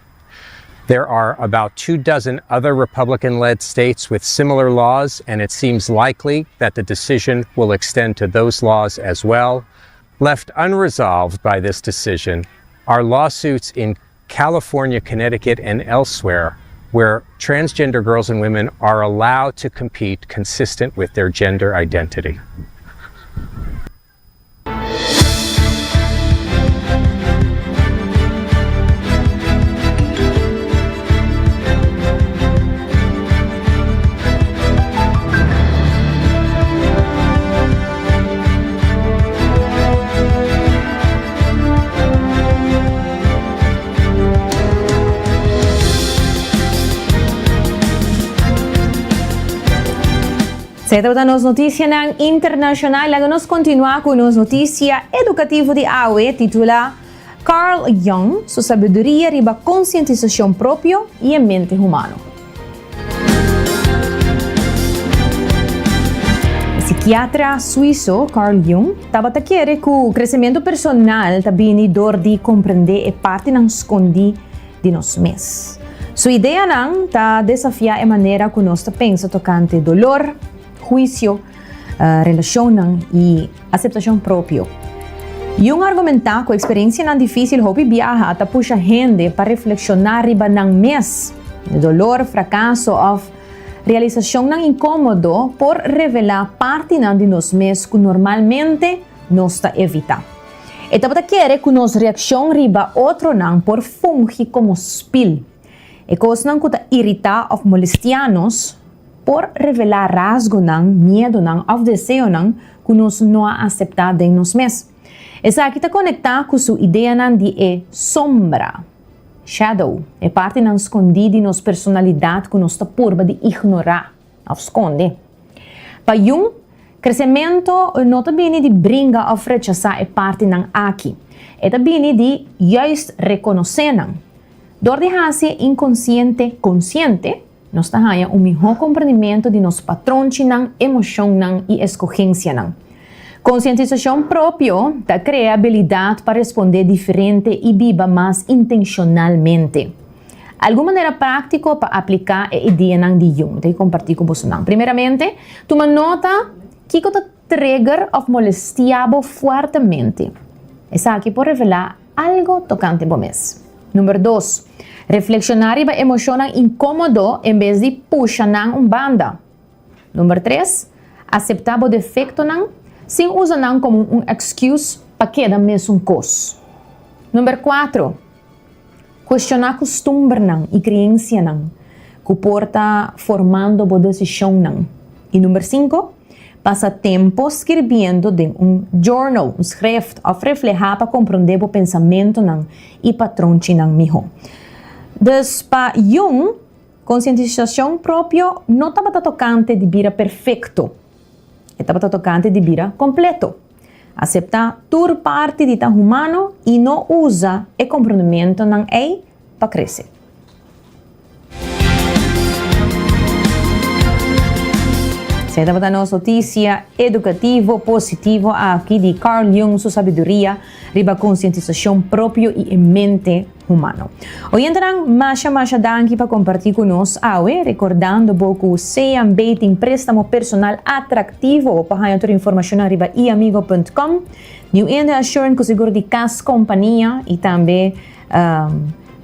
There are about two dozen other Republican led states with similar laws, and it seems likely that the decision will extend to those laws as well. Left unresolved by this decision are lawsuits in California, Connecticut, and elsewhere where transgender girls and women are allowed to compete consistent with their gender identity. Esey tabata nos noticianan internacional. Laga nos continua cu nos noticia educativo di awe titula Carl Jung, su sabiduria riba concientisacion propio y e mente humano. E psikiatra suizo Carl Jung tabata kere cu crecemento personal ta bini dor di comprende e partinan scondi di nos mes. Su ideanan ta desafiá e manera ku nos ta pensa tokante dolor, huisio, relashonnan i aseptashon propio. Jung a argumentá ku eksperensianan difísil hopi biaha ta pusha hende pa reflekshoná riba nan mes. Dolor, frakaso òf realisashonnan inkómodo por revelá partinan di nos mes ku normalmente nos ta evitá. E tabata kere ku nos reakshon riba otronan por fungi komo spil. E kosnan ku ta iritá òf molestiá nos por revelá rasgonan, miedonan òf deseonan ku nos no a aseptá den nos mes. Esaki ta konektá ku su ideanan di e sombra, shadow, e partinan skondí di nos personalidat ku nos ta purba di ignorá. Òf skonde. Pa Jung, kresementu no ta bini di bringa òf rechasá e partinan aki. E ta bini di juist rekonosé nan. Dor di hasi e inkonsiente konsiente, nos ta haña un mihó komprendimentu di nos patronchinan, emoshonnan i eskogensianan. Konsientisashon propio ta krea abilidat pa respondé diferente i biba mas intenshonalmente. Algun manera práktiko pa apliká e ideanan di Jung ta kompartí ku bosonan. Primeramente, tuma nota kiko ta trigger òf molestiá bo fuertemente. Esaki por revelá algu tokante bo mes. Number dos, reflekshoná riba emoshonnan inkómodo en bes di pusha nan un banda. Number tres, aseptá bo defektonan sin usa nan komo un èksküs pa keda mesun kos. Number kuatro, Cuestioná custumbernan y creencianan cu por ta formando bo decisionnan. Y number cinco, pasa tempo skirbiendo den un journal, un schrift, of reflehá pa comprendé bo pensamentonan y patronchinan mihó. Dus pa Jung, concientisacion propio no tabata tocante di bira perfecto, e tabata tocante di bira completo. Aseptá tur parti di ta humano i no usa e komprondementonan ei pa krese. Esei tabata nos notisia edukativo positivo aki di Carl Jung su sabiduria riba konsientisashon propio i e mente humano. Oyentenan, masha masha danki pa kompartí ku nos awe, rekordando bo ku CMB tin préstamo personal atraktivo. Pa haña tur informashonnan riba iamigo punt com. New India Assurance ku seguro di kas, kompania i tambe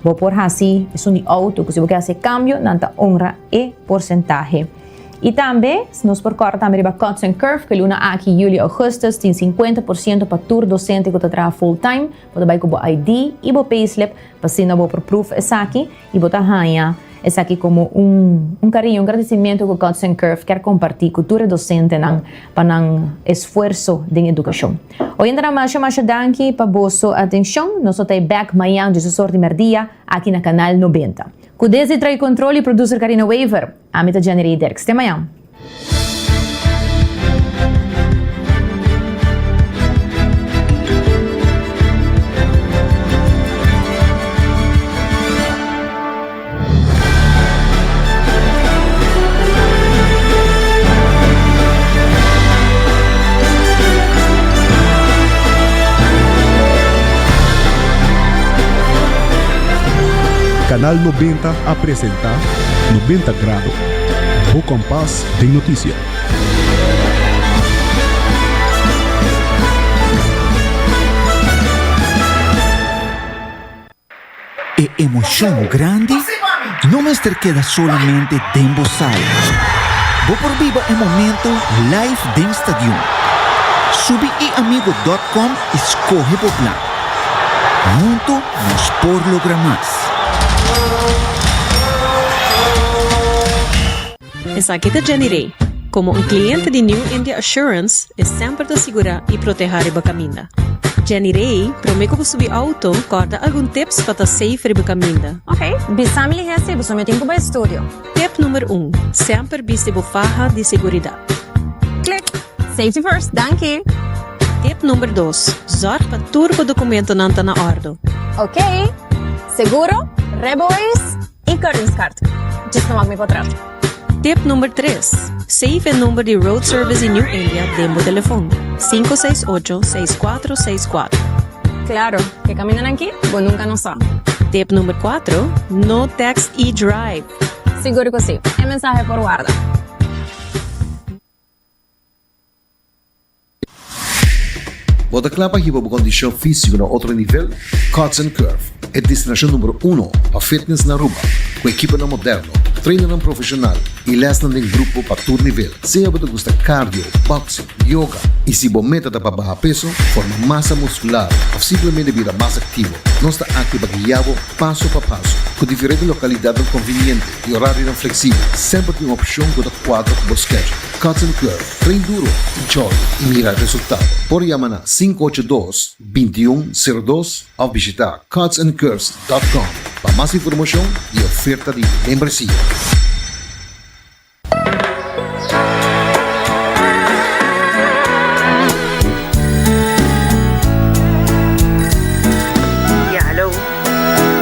bo por hasi esun di outo ku si bo ke hasi e kambio nan ta honra e porsentahe. I tambe nos por kòrda tambe riba Cuts and Curve ku e luna aki, yüli, ougùstùs, tin 50% pa tur dosente ku ta traha full time. Bo ta bai ku bo ID i bo payslip pa asina bo por proof esaki i bo ta haña esaki komo un un kariño, un gradisimentu ku Cuts and Curve kier kompartí ku tur e dosentenan pa nan esfuerso den edukashon. Oyentenan masha masha danki pa boso atenshon. Nos lo ta e bèk mañan djis or di mèrdia aki na Kanal 90. Ku Desi trae control i producer Karina Wever. Ami ta Jenny Rey-Dirks. Te mañan. Canal 90 a presenta 90 Grado, bo kompas den notisia. E emocion grandi no mester keda solamente den bo sala. Bo por biba e momento live den stadion. Subi iamigo dot com y scoge bo plan. Hunto nos por logra mas. Esaki ta Jenny Rey. Komo un kliente di New India Assurance, e semper ta sigurá i protehá riba kaminda. Jenny Rey, promé ku bo subi outo, kòrda algun tips pa ta safe riba kaminda. Ok, bisa mi lihé si, pasobra mi tin ku bai studio. Tip number un, Semper bisti bo faha di seguridat. Safety first, danki! Tip number dos, Zorg pa tur bo documentonan ta na ordo. Ok, seguro, rijbewijs y keuringskaart. Djis no wak mi potret. Tip number tres, Save e number di Road Service di New India den bo telefon, 568 6464. Claro, ke camindanan aki bo nunca no sa. Tip number cuatro, No text y drive. Sigur cu si, e mensahe por warda. Bo ta kla pa hiba bo kondishon físiko na otro nivel? Cuts and Curve, e destinashon numero uno pa fitness na Aruba, ku ekiponan moderno, trainernan profeshonal i lèsnan den grupo pa tur nivel. Sea bo ta gusta cardio, boxing, yoga i si bo meta ta pa baha peso, forma masa muskular òf simplemente bira mas aktivo, nos ta aki pa guia bo paso pa paso. Ku diferente lokalidatnan konviniente i orarionan fleksibel, semper tin un opshon ku ta kuadra ku bo schedule. Cuts and Curve. Train duro, enjoy y mira resultado. Por yama na 582 21 02 of bishita cutsandcurves dot com pa mas informacion y oferta di membresia.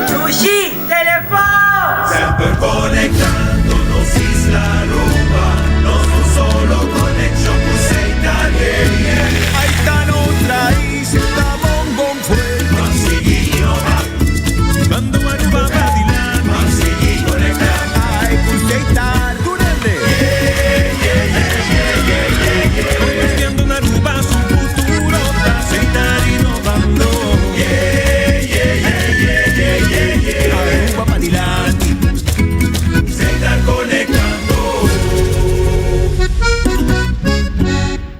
Dushi telefon! Semper conectando nos isla Aruba, nos un solo conexion cu Setar, yeah, yeah. Ahí ta nos raiz, ta bon bon fuerte. Ban sigui innova. Mando Aruba pa dilanti. Ban sigui conecta. Ay, cu Setar, tur hende. Yeah, yeah, yeah, yeah, yeah, yeah, yeah. Convirtiendo na Aruba su futuro ta Setar innovando. Yeah, yeah, yeah, yeah, yeah, yeah, yeah. Aruba pa dilanti. Setar conectando.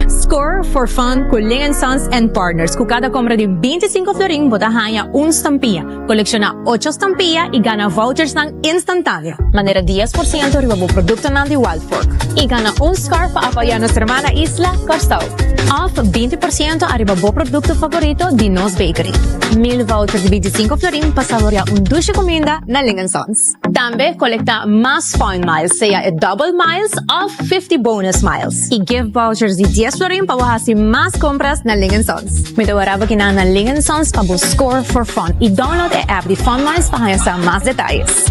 Score for fun cu Ling Sons and Partners. Cu cada compra di 25 florin bo ta haya un stampia. Colecciona 8 stampia y gana vouchersnan instantaneo. Manera 10% riba bo productonan di Wild Fork. Y gana un scarf pa apoya nos hermana isla, Kòrsou. Of 20% ariba bo producto favorito di Nos Bakery. 1000 vouchers di 25 florin pa saborea un dushi cuminda na Ling Sons. Tambe colecta mas Fun Miles, sea e double miles of 50 bonus miles. Y gift vouchers di 10 florin pa bo haci mas compras na Ling Sons. Mi ta wara bo kinan na Ling Sons pa bo score for fun. Y download e app di Fun Miles pa haña sa mas detayes.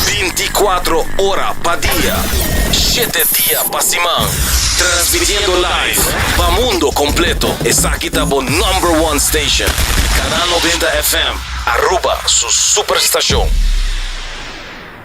Binticuatro ora pa dia, shete dia pa siman. Transmitiendo live pa mundo completo. Esaki ta bo number one station. Canal 90 FM, Aruba su superstacion.